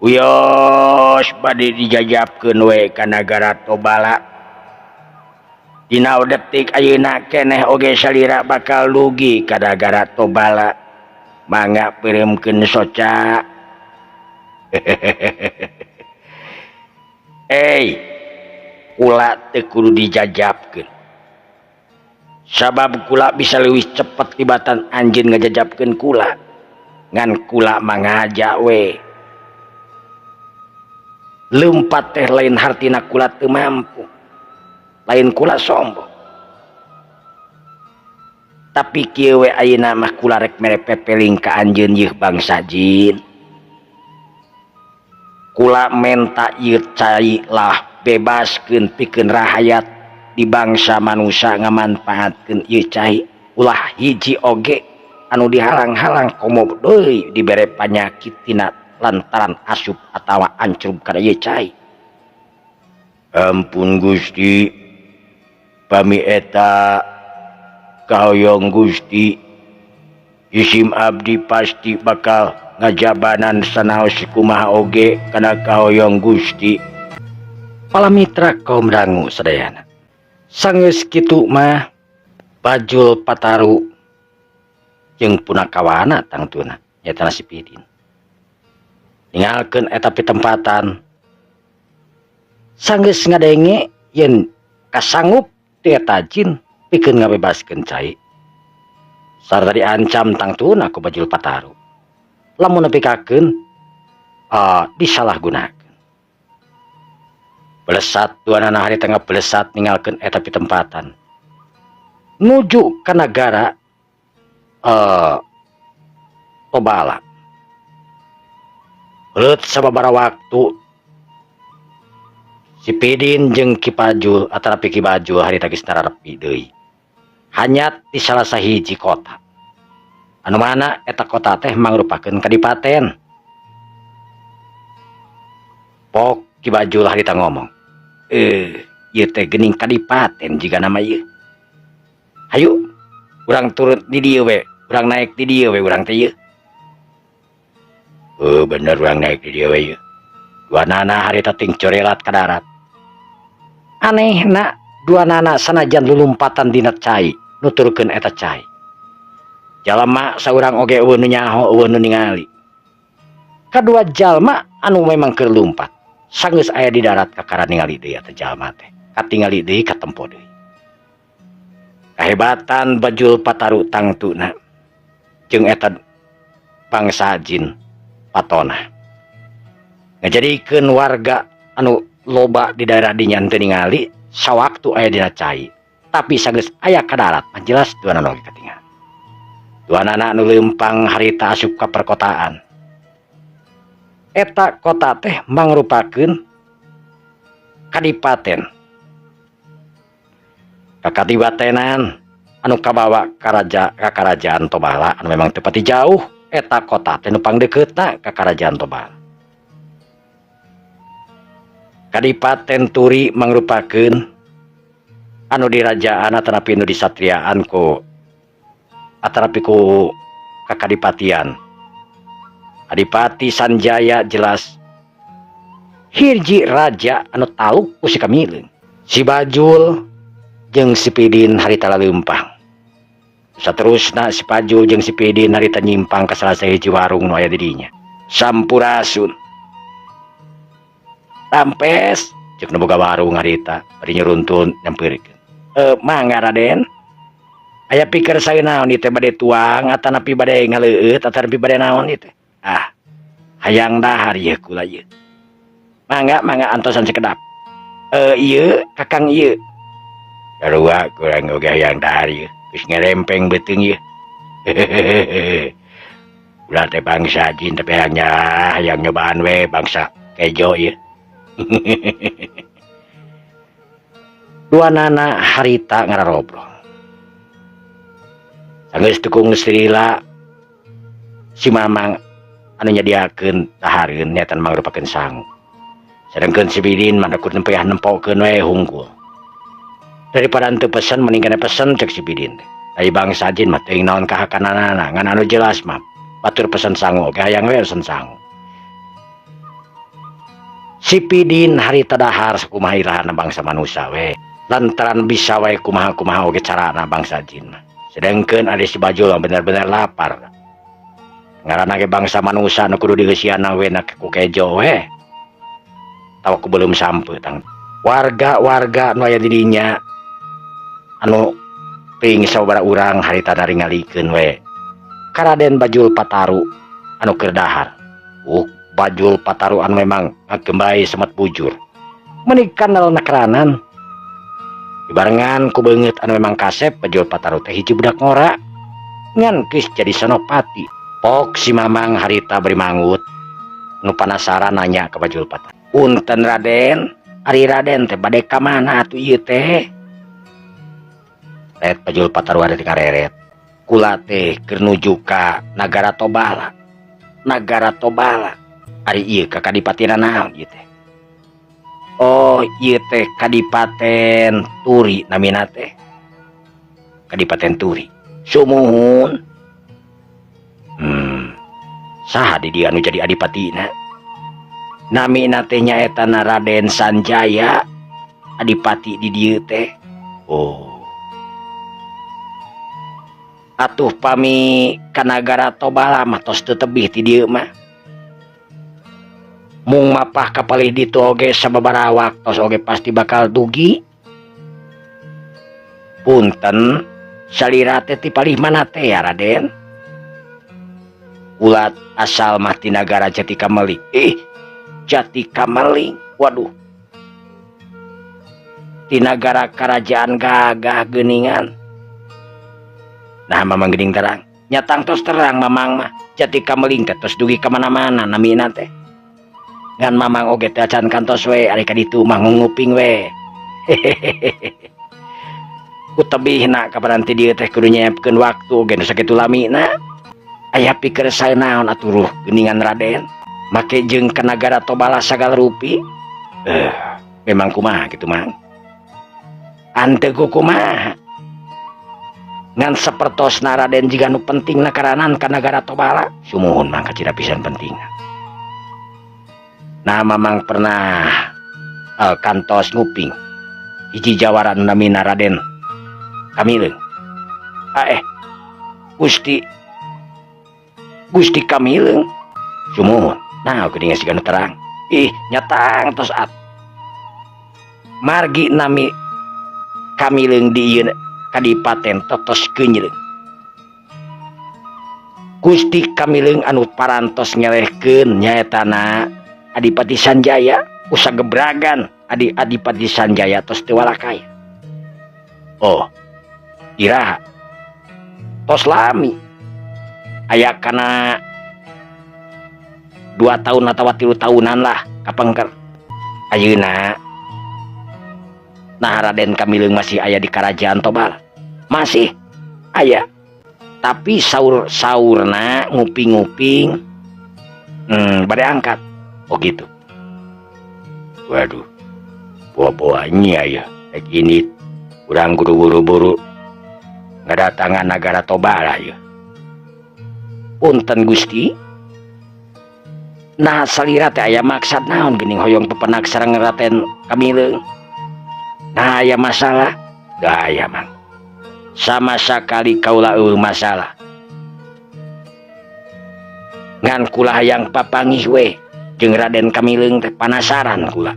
Wios bade dijajabkeun we ka nagara Tobala. Dina detik ayeuna keneh oge salira bakal dugi ka nagara Tobala. Mangga pireumkeun soca. Kula teu kudu dijajabkeun. Sabab kula bisa leuwih cepet tibatan anjeun ngajajabkeun kula. Ngan kula mangaja we. Leumpet teh lain hartina kula teu mampu. Lain kula sombong. Tapi kieu we ayeuna mah kula rek mere pepeling ka anjeun yeuh bangsa jin. Kula menta ieu cai lah bebaskeun pikeun rahayat di bangsa manusia ngamanfaatkeun ieu cai ulah hiji oge anu dihalang-halang komo deui dibere panyakit tina lantaran asup atawa ancrub kana ieu cai. Ampun Gusti, pami eta kahoyong Gusti, isim abdi pasti bakal ngajabanan sanaos kumaha oge kana kahoyong Gusti. Palamitra kaum dangu sadayana. Sanggeus kitu mah Bajul Pataru jeung punakawana tangtuna nyaeta si Pidin. Ningalkeun eta pitempatan sanggeus ngadenge yen kasanggup ti eta jin pikeun ngabebaskeun cai. Sarta diancam tangtuna ku Bajul Pataru. Lamun nepikakeun disalahgunakeun. Belesat duanana harita ngabelesat ninggalkeun eta pitempatan. Nuju ka nagara Tobala. Heuleut sababaraha waktu si Pidin jeung Ki Pajul atanapi Ki Bajul harita geus nararepi deui. Hanyat di salah sahiji kota. Anu mana eta kota teh mangrupakeun kadipaten. Pok Ki Bajul harita ngomong, ieu teh geuning kadipaten jiga nama ieu. Hayu urang turun di dieu we, urang naik di dieu we urang teh ieu. Heuh bener urang naik di dieu we ieu. Duanana harita ting corelat ka darat. Anehna duanana sanajan lulumpatan dina cai nuturkeun eta cai. Jalma saurang oge eueuh nu nyaho eueuh nu ningali. Kadua jalma anu memang keur lumpat sanggeus aya di darat kakara ningali deui eta jalma teh. Katingali deui katempo deui. Kahebatan Bajul Pataru tangtuna jeung eta bangsa jin patona. Ngajadikeun warga anu loba di daerah dinya teu ningali sawaktu aya dina cai. Tapi sanggeus aya ka darat mah jelas duanana oge katingal. Duanana anu leumpang harita asup ka perkotaan. Eta kota teh mangrupakeun kadipaten. Kakadipatenan anu kabawa ka karajaan Tobala anu memang teu pati jauh eta kota teh nu pangdekeutna ka karajaan Tobala. Kadipaten Turi mangrupakeun anu dirajaan atanapi nu disatriaan ku atanapi ku kakadipatian. Adipati Sanjaya jelas hiji raja anu taluk ku si kamileung. Si Bajul jeung si Pidin harita laleumpang. Saterusna si Bajul jeung si Pidin harita nyimpang ka salah sahiji warung nu aya di dinya. Sampurasun. Rampes ceuk nu boga warung harita bari nyuruntun nyampeurkeun. Mangga Raden. Aya pikir saya naon ieu teh bade tuang atanapi bade ngaleueut atanapi bade naon ieu teh. Ah, hayang dahar ieu kula ieu. Mangga mangga antosan sekedap. Ieu kakang ieu. Sarua kurang oge hayang dahar ieu. Geus ngerempeng beuteung ieu. Ulah teh bangsa jin tapi hayang nyobaan we bangsa kejo ieu. Duanana harita ngararobrol. Sanggeus tukung lila si Mamang anu nyadiakeun dahareun nyaeta mangrupakeun sangu. Sedengkeun si Bidin mah kudu nempeah nempokeun we hungkul. Daripada henteu pesen mending kana pesen cek si Bidin teh. Ai bangsa jin mah teuing naon kahakananana ngan anu jelas mah batur pesen sangu oge hayang we pesen sangu. Si Pidin harita dahar sakumaha irahana bangsa manusia we. Lantaran bisa wae kumaha-kumaha oge carana bangsa jin mah. Sedengkeun ari si Bajul mah bener-bener lapar. Ngaranna ge bangsa manusia nu kudu dieusiana we na ku kejo we. Tawa ku belum sampe tang. Warga-warga nu aya di dinya anu ping sababaraha urang harita naringalikeun we. Ka Raden Bajul Pataru anu keur dahar. Bajul Pataru anu memang ngagembay semet bujur. Meuni kanal nakeranan. Dibarengan ku beungeut anu memang kasep Bajul Pataru teh hiji budak ngora. Ngan geus jadi senopati. Pok si Mamang harita bari mangut. Nu panasaran nanya ka Bajul Pataru. Punten Raden, ari Raden teh bade ka mana atuh ieu teh? Ret Bajul Pataru ari ngareret. Kula teh keur nuju ka Nagara Tobala. Nagara Tobala. Ari ieu ka kadipatenan naon ieu teh? Oh, ieu teh Kadipaten Turi namina teh. Kadipaten Turi. Sumuhun. Saha di dieu anu jadi adipatina? Namina teh nyaeta Raden Sanjaya, adipati di dieu teh. Oh. Atuh pami ka Nagara Tobala mah tos teu tebih ti dieu mah. Mung mapah ka palih ditu oge sababaraha waktos oge pasti bakal dugi. Punten salira teh ti palih mana teh ya Raden? Ulat asal mah ti nagara Jati Kameling. Jati Kameling. Waduh. Ti nagara kerajaan gagah geuningan. Nah mamang geuning terang. Nyatang tos terang mamang mah. Jati Kameling teh tos dugi ka mana-mana namina teh. Ngan mamang oge teh acan kantos we ari ka ditu mah ngunguping we. Ku tebihna kapanan ti dieu teh kudu nyiapkeun waktu oge nu sakitu lamina. Aya pikir sae naon atuh ruh geuningan Raden. Make jeung ka nagara Tobala sagala rupi. Memang kumaha kitu mang? Hanteu ku kumaha? Ngan sapertosna Raden jiga nu penting nakaranan ka nagara Tobala. Sumuhun Mang kacida pisan pentingna. Nah Mamang pernah kantos nguping hiji jawara nu namina Raden Kamileung. Gusti Gusti Kamileung. Sumuhun. Nah geuning siga nu terang. Ih nyatang tos at. Margi nami Kamileung di ieu kadipaten totos keunyeung. Gusti Kamileung anu parantos ngelehkeun nyaetana Adipati Sanjaya usa gebragan Adi Adipati Sanjaya tos teu walakaya. Oh, iraha tos lami aya kana 2 tahun atawa 3 tahunan lah kapengker. Ayeuna nah Raden Kamileung masih aya di kerajaan Tobala. Masih aya. Tapi saur-saurna nguping-nguping, bade angkat. Oh gitu. Waduh. Bawa-bawanya ya. Rek ini urang kudu buru-buru ngadatangan nagara Tobala ya. Punten Gusti. Nah salira teh aya maksad naon geuning hoyong pepenak sareng Raden Kamileung. Nah aya masalah? Teu aya Mang. Sama sakali kaula eueuh masalah. Ngan kula hayang papangih we jeung Raden Kamileung teh panasaran kula.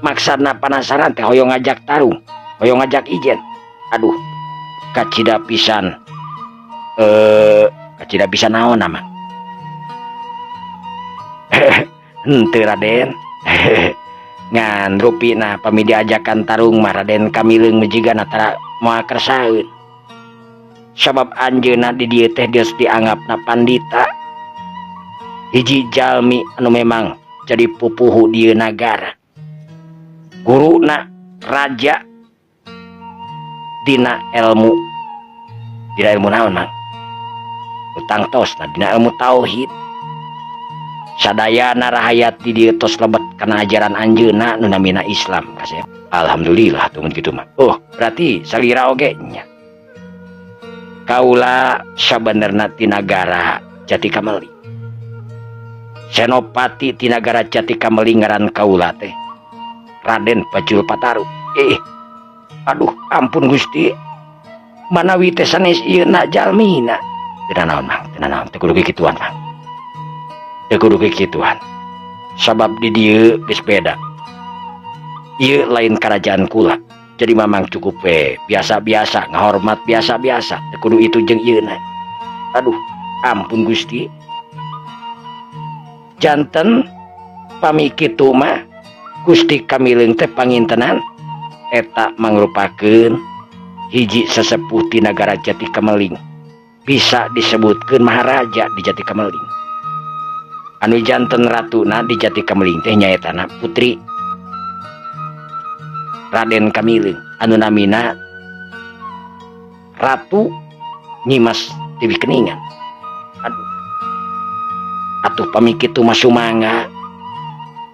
Maksudna panasaran teh hoyong ngajak tarung, hoyong ngajak ijen. Aduh, kacida pisan. Kacida pisan naon Mang? Henteu Raden. Ngan rupina pami diajakan tarung mah Raden Kamileung mejigana tara moal kersaeun. Sabab anjeunna di dieu teh geus dianggapna pandita. Hiji jalmi anu memang jadi pupuhu di nagara. Guruna raja dina ilmu. Dina ilmu naon Mang? Utang tosna dina ilmu tauhid. Sadayana rahayat di dieu tos lebet kana ajaran anjeunna nu namina Islam kasep. Alhamdulillah tuh mun kitu mah. Oh, berarti salira oge nya. Kaula sabenerna ti nagara Jati Kameli. Senopati ti nagara Jati Kameli ngaran kaula teh Raden Bajul Pataru. Aduh, ampun Gusti. Manawi teh sanes ieu na jalmina. Teu naon Mang, teu naon, teu kudu kikituan Mang. Teu kudu kikituan. Sabab di dieu geus beda. Ieu lain kerajaan kula. Jadi mamang cukup we biasa-biasa, ngahormat biasa-biasa. Teu kudu itu jeung ieu na. Aduh, ampun Gusti. Janten pami kitu mah Gusti Kamileung teh pangintenan eta mangrupakeun hiji sesepuh ti nagara Jati Kameling. Bisa disebutkeun maharaja di Jati Kameling. Anu janten ratuna di Jati Kameling teh nyaetana putri Raden Kamileung anu namina Ratu Nyimas Dewi Keningan. Aduh. Atuh pami kitu mah sumangga.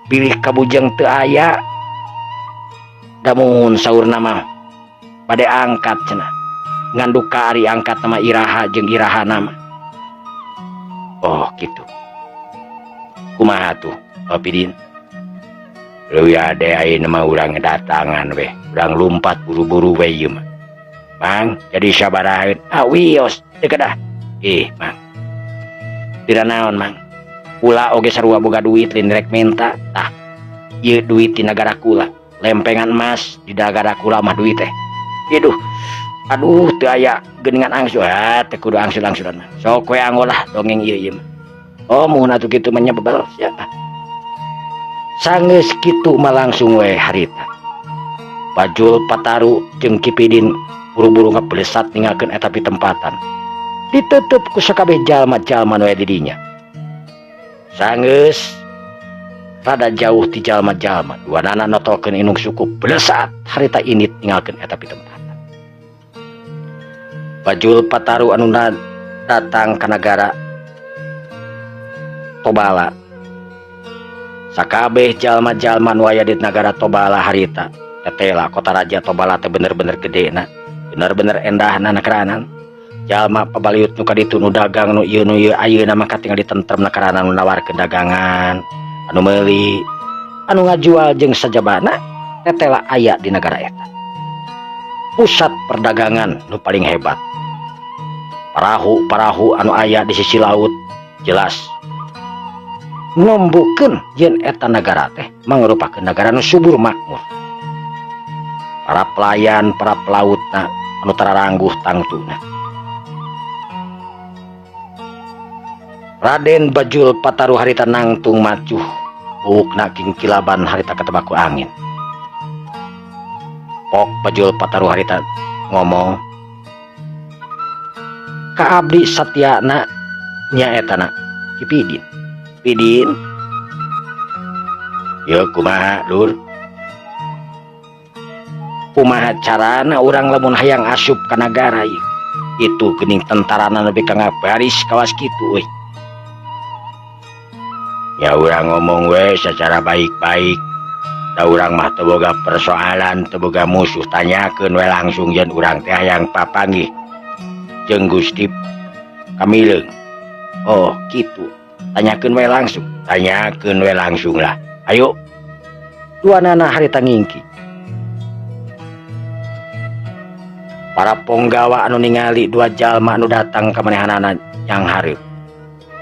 Bilih kabujeng teu aya. Damun saurna mah bade angkat cenah. Ngan duka ari angkat nama iraha jeung iraha nama. Oh gitu. Kumaha tuh Opidin? Leuwih ade ayeuna mah urang datangan weh. Urang lumpat buru-buru we ieu mah. Mang, jadi sabaraha? Ah wios, teu kedah. Ih, Mang. Teu naon, Mang. Kula oge sarua boga duit lain rek menta. Tah, ieu duit di nagara kula. Lempengan emas di nagara kula mah duit teh. Iduh. Aduh, teu aya geuningan angsul. Ah, teu kudu angsul-angsulan mah. Sok we anggo lah dongeng ieu ieu mah. Oh, mun atuh kitu mah nya bebel sia. Sanggeus kitu mah langsung we harita. Bajul Pataru jeung Ki Pidin buru-buru ngabelesat ninggalkeun eta pitempatan. Ditutup ku sakabeh jalma-jalma nu aya di dinya. Sanggeus rada jauh ti jalma-jalma, duanana notolkeun indung suku belesat harita indit ninggalkeun eta pitempatan. Bajul Pataru anu datang ka nagara Tobala. Sakabeh jalma-jalma nu aya di nagara Tobala harita. Tetela kota raja Tobala teh bener-bener gedena, bener-bener endahna nakeranan. Jalma pabaliut nu kaditu nu dagang nu ieu nu ieu ayeuna mah katingali tentremna karana nu nawarkeun dagangan, anu meuli, anu ngajual jeung sajabana tetela aya di nagara eta. Pusat perdagangan nu paling hebat. Parahu-parahu anu aya di sisi laut jelas nombokeun yen eta nagara teh mangrupakeun nagara nu subur makmur. Para pelayan, para pelautna anu tararangguh tangtuna. Raden Bajul Pataru harita nangtung macuh, buukna kingkilaban harita katebaku angin. Pok Bajul Pataru harita ngomong, ka abdi satyana nyaetana Ki Pidin. Pidin, ya kumaha lur? Kumaha carana urang lamun hayang asup ka nagara ieu? Itu geuning tentarana nepi ka ngabaris kawas kitu euy. Ya urang ngomong we secara baik-baik. Da urang mah teu boga persoalan, teu boga musuh, tanyakeun we langsung yen urang teh hayang papanggih jeung Gusti Kamileung. Oh, kitu. Tanyakeun we langsung. Tanyakeun we langsung lah. Ayo. Duanana harita ngingki. Para ponggawa anu ningali dua jalma anu datang ka manehanana yang hareup.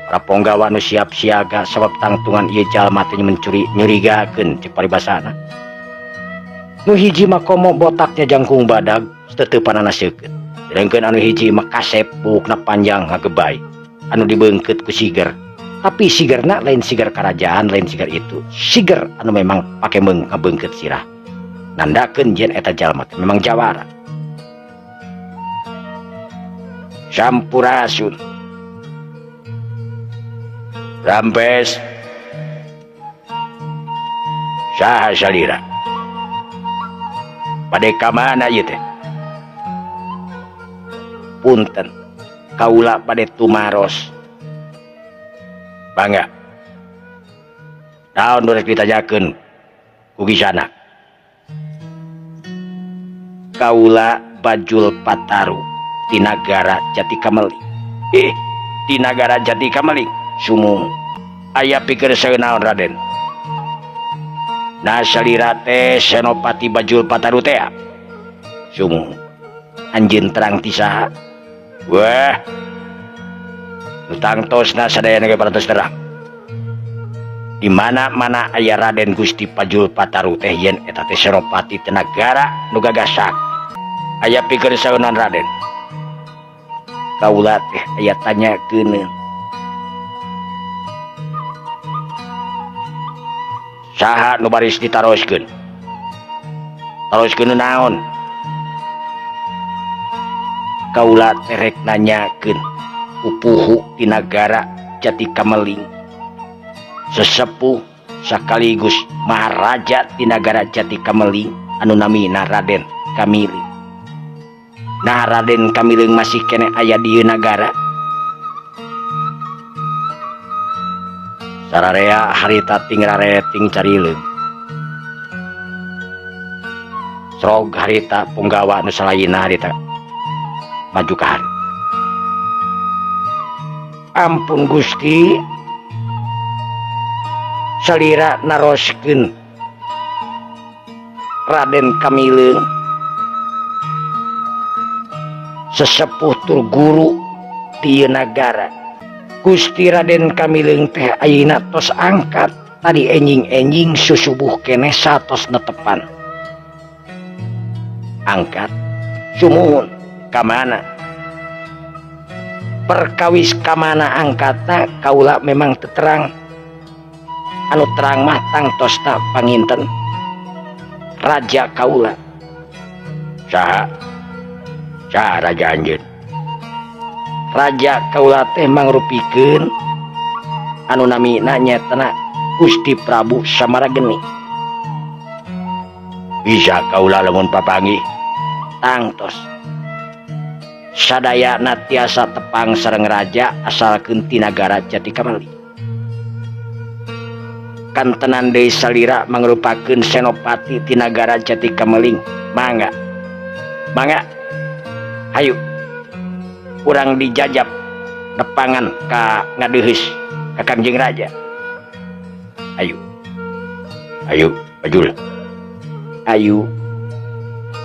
Para ponggawa anu siap siaga sabab tangtungan ieu jalma teh mencuri nyurigakeun cek paribasana. Nu hiji mah komo botaknya jangkung badag teteupanana seukeut. Sedangkeun anu hiji mah kasep buukna panjang ngagebay anu dibeungkeut ku siger. Tapi sigerna lain siger kerajaan, lain siger itu. Siger anu memang pake ngabeungkeut sirah. Nandakeun yen eta jalma teh memang jawara. Sampurasun. Rampes. Saha salira? Bade ka mana ieu teh? Punten, kaula bade tumaros. Bangga. Naon nu rek ditanyakeun ku Kisana? Kaula Bajul Pataru ti nagara Jati Kameling. Ti nagara Jati Kameling. Sumung. Aya pikir saeunaon Raden? Nah salira teh Senopati Bajul Pataru teh. Sumung. Anjeun terang ti saha? Wah. Nu tangtosna sadayana ge parantos terang. Di mana-mana aya Raden Gusti Bajul Pataru teh yen eta teh Senopati teh nagara nu gagasak. Aya pikir saeunan Raden? Kaula teh aya tanyakeun. Saha nu baris ditaroskeun? Taroskeun naon? Kaula teh rek nanyakeun pupuhu ti nagara Jati Kameling. Sesepuh sekaligus maharaja ti nagara Jati Kameling anu namina Raden Kamileung. Nah Raden Kamileung masih kene aya di ieu nagara. Sararea harita ting rareting carileung. Srog harita punggawa nu salaina harita maju ka hareup. Ampun Gusti, salira naroskeun Raden Kamileung sesepuh tur guru di ieu nagara. Gusti Raden Kamileung teh ayeuna tos angkat tadi enjing-enjing susubuh keneh satos netepan. Angkat sumuhun ka mana? Perkawis ka mana angkatna kaula memang teu terang. Anu terang mah tangtosna panginten raja kaula. Saha? Saha raja anjeun? Raja kaula teh mangrupikeun anu namina nyaetana Gusti Prabu Samarageni. Bisa kaula lamun papanggih? Tangtos. Sadayana tiasa tepang sareng raja asalkeun ti nagara Jati Kameling. Kantenan deui salira mangrupakeun senopati ti nagara Jati Kameling. Mangga. Mangga. Hayu. Urang dijajab nepangan ka ngadeheus ka Kangjeng Raja. Ayo. Ayo, Bajul. Ayo.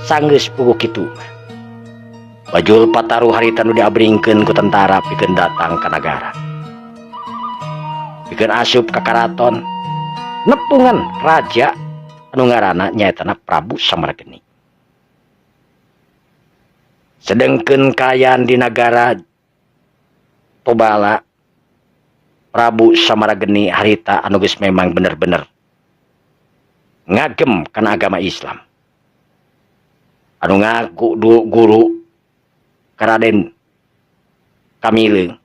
Sanggeus puguh kitu. Bajul Pataruh harita nu diabringkeun ku tentara pikeun datang ka nagara. Pikeun asup ka karaton nepungan raja anu ngaranna nyaetana Prabu Samarageni. Sedengkeun kaayaan di nagara Tobala, Prabu Samarageni harita anu geus memang bener-bener ngagem kana agama Islam. Anu ngaku guru Karaden Kamileung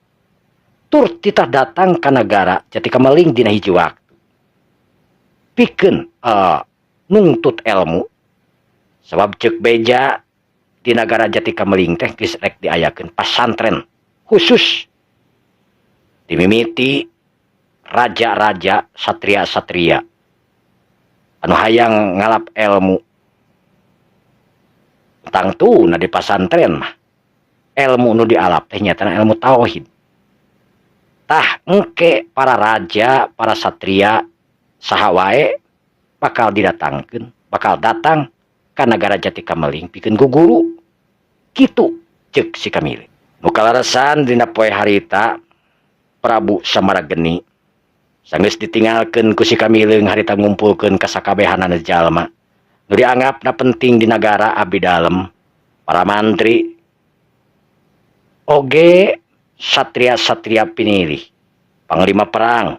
tur titah datang ka nagara Jati Kameling dina hiji waktu pikeun nungtut ilmu sabab ceuk beja di nagara Jati Kameling teh geus rek diayakeun pasantren khusus dimimiti raja-raja satria-satria anu hayang ngalap ilmu tangtuna di pasantren mah ilmu nu dialap teh nyatana ilmu tauhid. Tah engke para raja, para satria saha wae bakal didatangkeun, bakal datang ka nagara Jati Kameling pikeun guguru. Kitu ceuk si Kamileung. Nu kaleresan dina poe harita Prabu Samarageni sanggeus ditinggalkeun ku si Kamileung harita ngumpulkeun ka sakabehanana jalma nu dianggapna penting di nagara abdi dalem, para mantri oge satria-satria pinilih, panglima perang,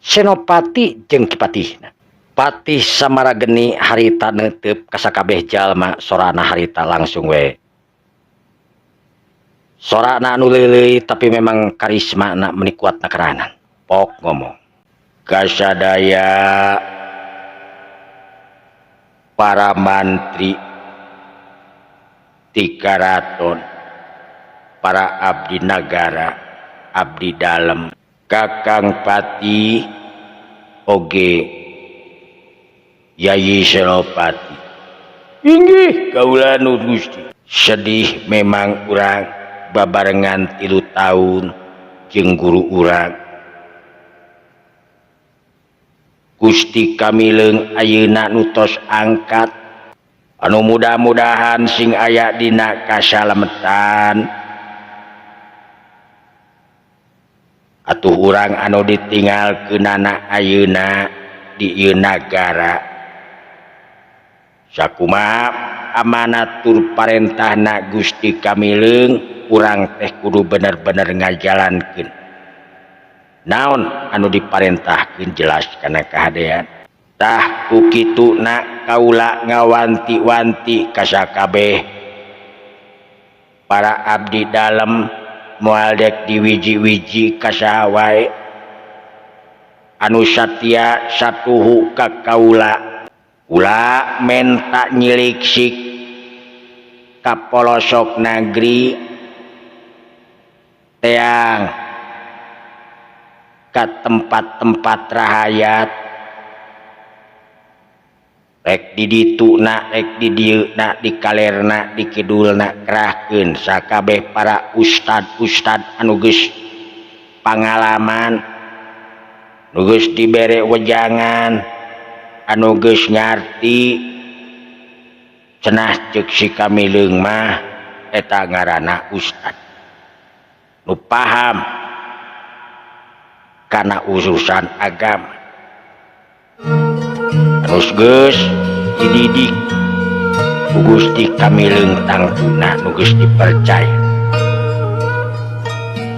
senopati jeung kipatihna. Patih Samarageni harita neuteup ka sakabeh jalma sorana harita langsung we. Sorana anu leuleui tapi memang karismana meni kuatna keranan. Pok ngomong. Kasadaya para mantri ti karaton, para abdi nagara, abdi dalem, Kakang Pati oge Yayi Senopati. Inggih kaula nu Gusti. Sedih memang urang babarengan 3 tahun jeung guru urang. Gusti Kamileung ayeuna nu tos angkat anu mudah-mudahan sing aya dina kasalametan. Atuh urang anu ditinggalkeunana ayeuna di ieu nagara. Sakumaha amanat tur parentahna Gusti Kamileung, urang teh kudu bener-bener ngajalankeun. Naon anu diparentahkeun jelas kana kahadean. Tah ku kituna kaula ngawanti-wanti ka sakabeh para abdi dalem moal dek diwiji-wiji ka saha wae anu satia satuhu ka kaula. Kula menta nyiliksik ka pelosok nagri teang ka tempat-tempat rahayat rek di dituna rek di dieuna di kalerna di kidulna kerahkeun sakabeh para ustad-ustad anu geus pangalaman nu geus dibere wejangan anu geus ngarti cenah ceuk si Kamileung mah eta ngaranna ustad nu paham kana urusan agama terus geus dididik ku Gusti Kamileung tangtuna nu geus dipercaya.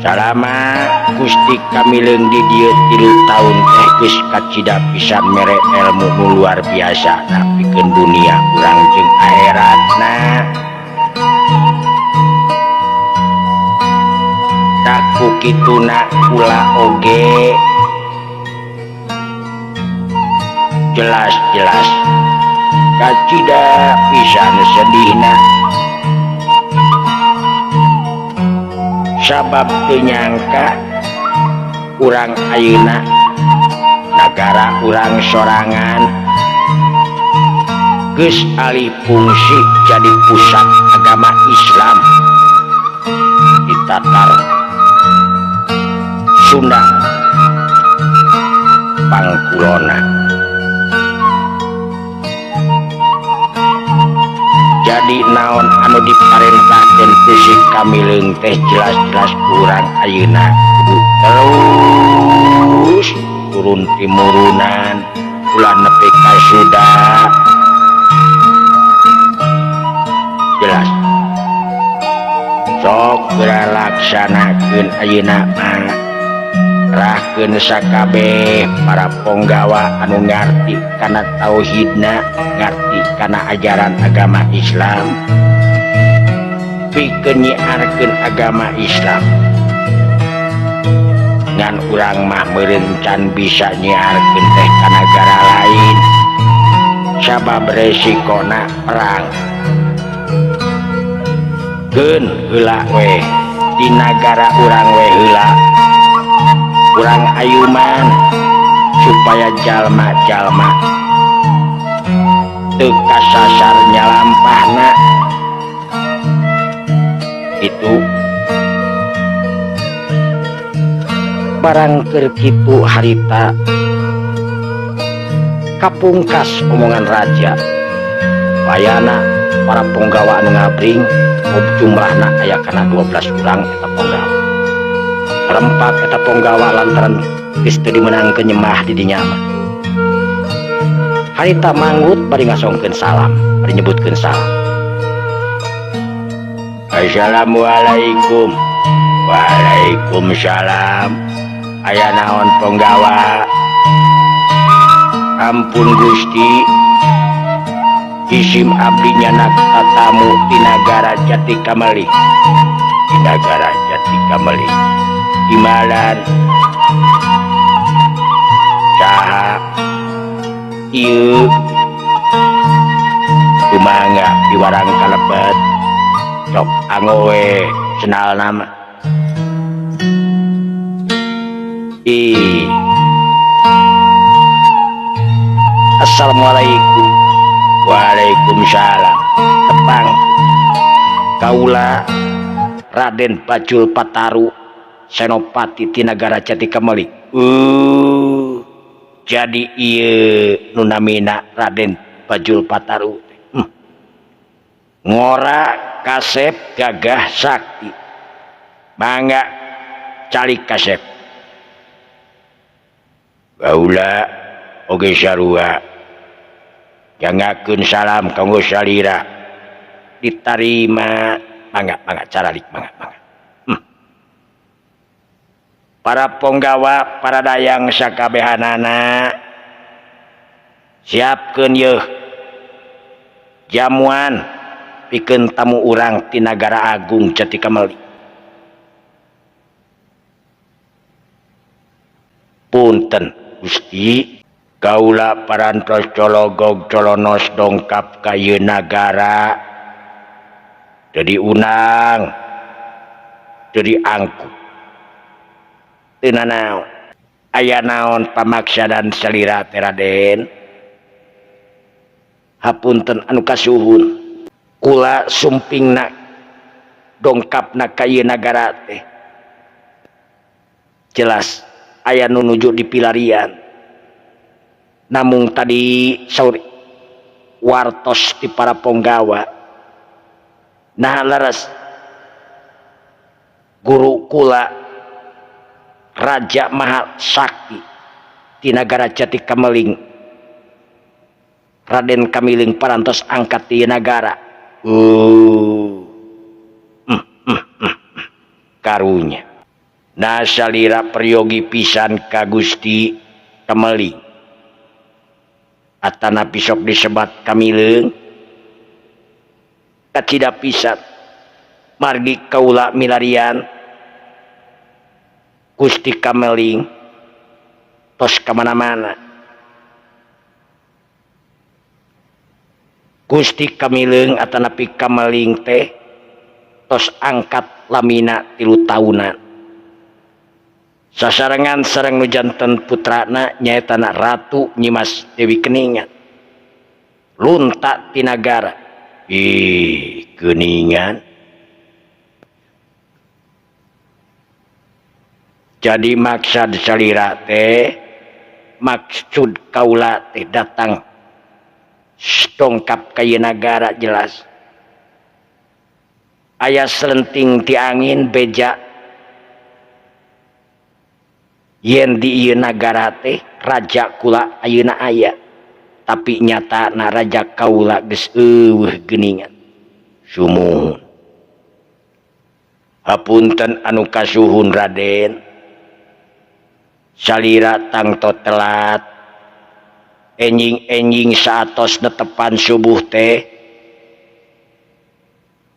Salama Gusti Kamileung di dieu 3 tahun teh geus kacida pisan mere ilmu nu luar biasa na pikeun dunia urang jeung akhiratna. Tak ku kituna kula oge jelas-jelas kacida pisan sedihna sabab teu nyangka urang ayeuna nagara urang sorangan geus alih fungsi jadi pusat agama Islam. Di Tatar Sunda Pangkulona. Jadi naon anu diparentahkeun ku si Kamileung teh jelas-jelas kurang ayeuna kudu terus turun timurunan ulah nepi ka sudah jelas sok geura laksanakeun ayeuna mah kerahkeun sakabeh para ponggawa anu ngarti kana tauhidna ngarti kana ajaran agama Islam pikeun nyiarkeun agama Islam ngan urang mah meureun can bisa nyiarkeun teh ka nagara lain sabab resikona perang keun heula we di nagara urang we heula urang ayuman supaya jalma-jalma teu kasasar nyalampahna itu barang keur kitu harita kapungkas omongan raja wayana para ponggawa anu ngabring jumlahna aya kana 12 urang eta ponggawa rempak eta ponggawa lantaran geus teu dimeunangkeun nyembah di dinya mah harita manggut bari ngasongkeun salam bari nyebutkeun salam. Assalamualaikum. Waalaikumsalam. Aya naon ponggawa? Ampun Gusti, isim abdi nyanak tatamu di nagara Jati Kameli. Di nagara Jati Kameli. Himalan saha ieu kumangga diwarang kalebet cok anggo we senal nama. Ih. Assalamualaikum. Waalaikumsalam. Tepang kaula Raden Bajul Pataru Senopati ti nagara Jati Kameli. Jadi ieu nu namina Raden Bajul Pataru. Ngora kasep gagah sakti. Mangga calik kasep. Kaula oge sarua jangakeun salam kanggo salira ditarima mangga mangga caralik mangga mangga. Para ponggawa para dayang sakabehanana siapkeun yeuh jamuan pikeun tamu urang ti nagara agung Jati Kameli. Punten Gusti, kaula parantos cologog colonos dongkap ka ieu nagara teu diundang teu diangkut teu nanaon aya naon pamaksadan salira teh Raden. Hapunten anu kasuhun kula sumpingna dongkapna ka ieu nagara teh jelas aya nu nuju di pilarian. Namung tadi saur wartos di para ponggawa nah leres guru kula Raja Maha Sakti di nagara Jati Kameling Raden Kamiling parantos angkat di nagara. Karunya nah salira peryogi pisan ka Gusti Kameling atana pisok disebat Kamileung kacida pisan margi kaula milarian Gusti Kameling tos kamana-mana. Gusti Kamileung atanapi Kameling teh tos angkat lamina 3 tahunan sasarengan sareng nu janten putrana nyaeta Ratu Nyimas Dewi Keningan lunta ti nagara. Ih, Keningan Jadi maksad salira teh, maksud kaula teh datang dongkap ka ieu nagara jelas aya selenting ti angin beja yen di ieu nagara teh raja kula ayeuna aya, tapi nyata na raja kaula geus euweuh geuningan. Sumuhun, hapunten anu kasuhun, Raden. Salira tangto telat. Enjing-enjing saatos netepan subuh teh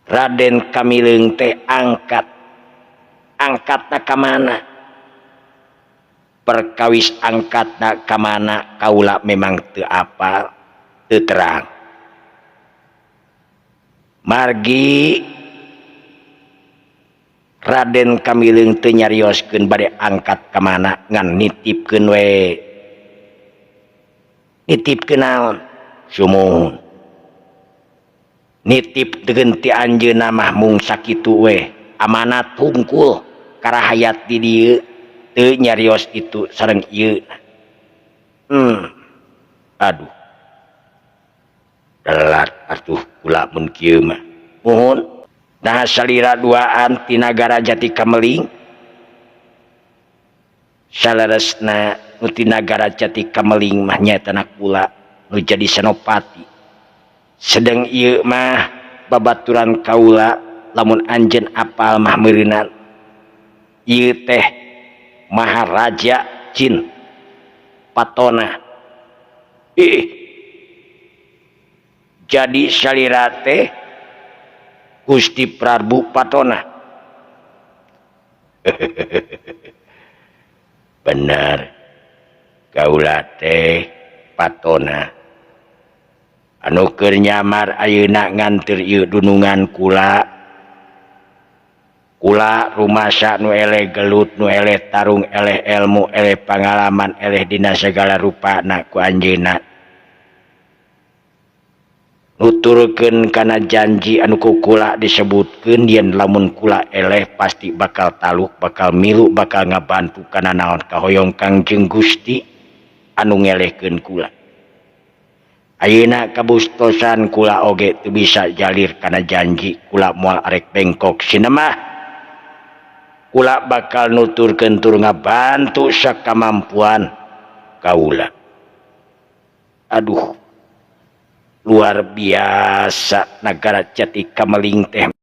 Raden Kamileung teh angkat. Angkatna ka mana? Perkawis angkatna ka mana kaula memang teu apal, teu terang. Margi Raden Kamileung teu nyarioskeun bade angkat ka mana, ngan nitipkeun we. Nitipkeun naon? Sumuhun, nitip degeun ti anjeunna mah mung sakitu we, amanat hungkul karahayat di dieu, teu nyarios itu sareng ieu. Aduh, telat atuh kula mun kieu mah. Muhun. Nah, salira duaan ti nagara Jati Kameling? Saleresna nu ti nagara Jati Kameling mah nyaeta kula nu jadi senopati. Sedeng ieu mah babaturan kaula, lamun anjeun apal mah meureunan ieu teh Maharaja Jin Patona. Ih, jadi salira teh Gusti Prabu Patona? Bener, kaula teh Patona anu keur nyamar ayeuna nganter ieu dunungan kula. Kula rumasa nu eleh gelut, nu eleh tarung, eleh ilmu, eleh pengalaman, eleh dina segala rupa na ku anjeunna. Nuturkeun kana janji anu ku kula disebutkeun yen lamun kula eleh pasti bakal taluk, bakal milu, bakal ngabantu kana naon kahoyong Kangjeng Gusti anu ngelehkeun kula. Ayeuna kabustosan kula oge teu bisa jalir kana janji kula, moal arek bengkok sinemah. Kula bakal nuturkeun tur ngabantu sakamampuan kaula. Aduh, luar biasa nagara Jati Kameling teh.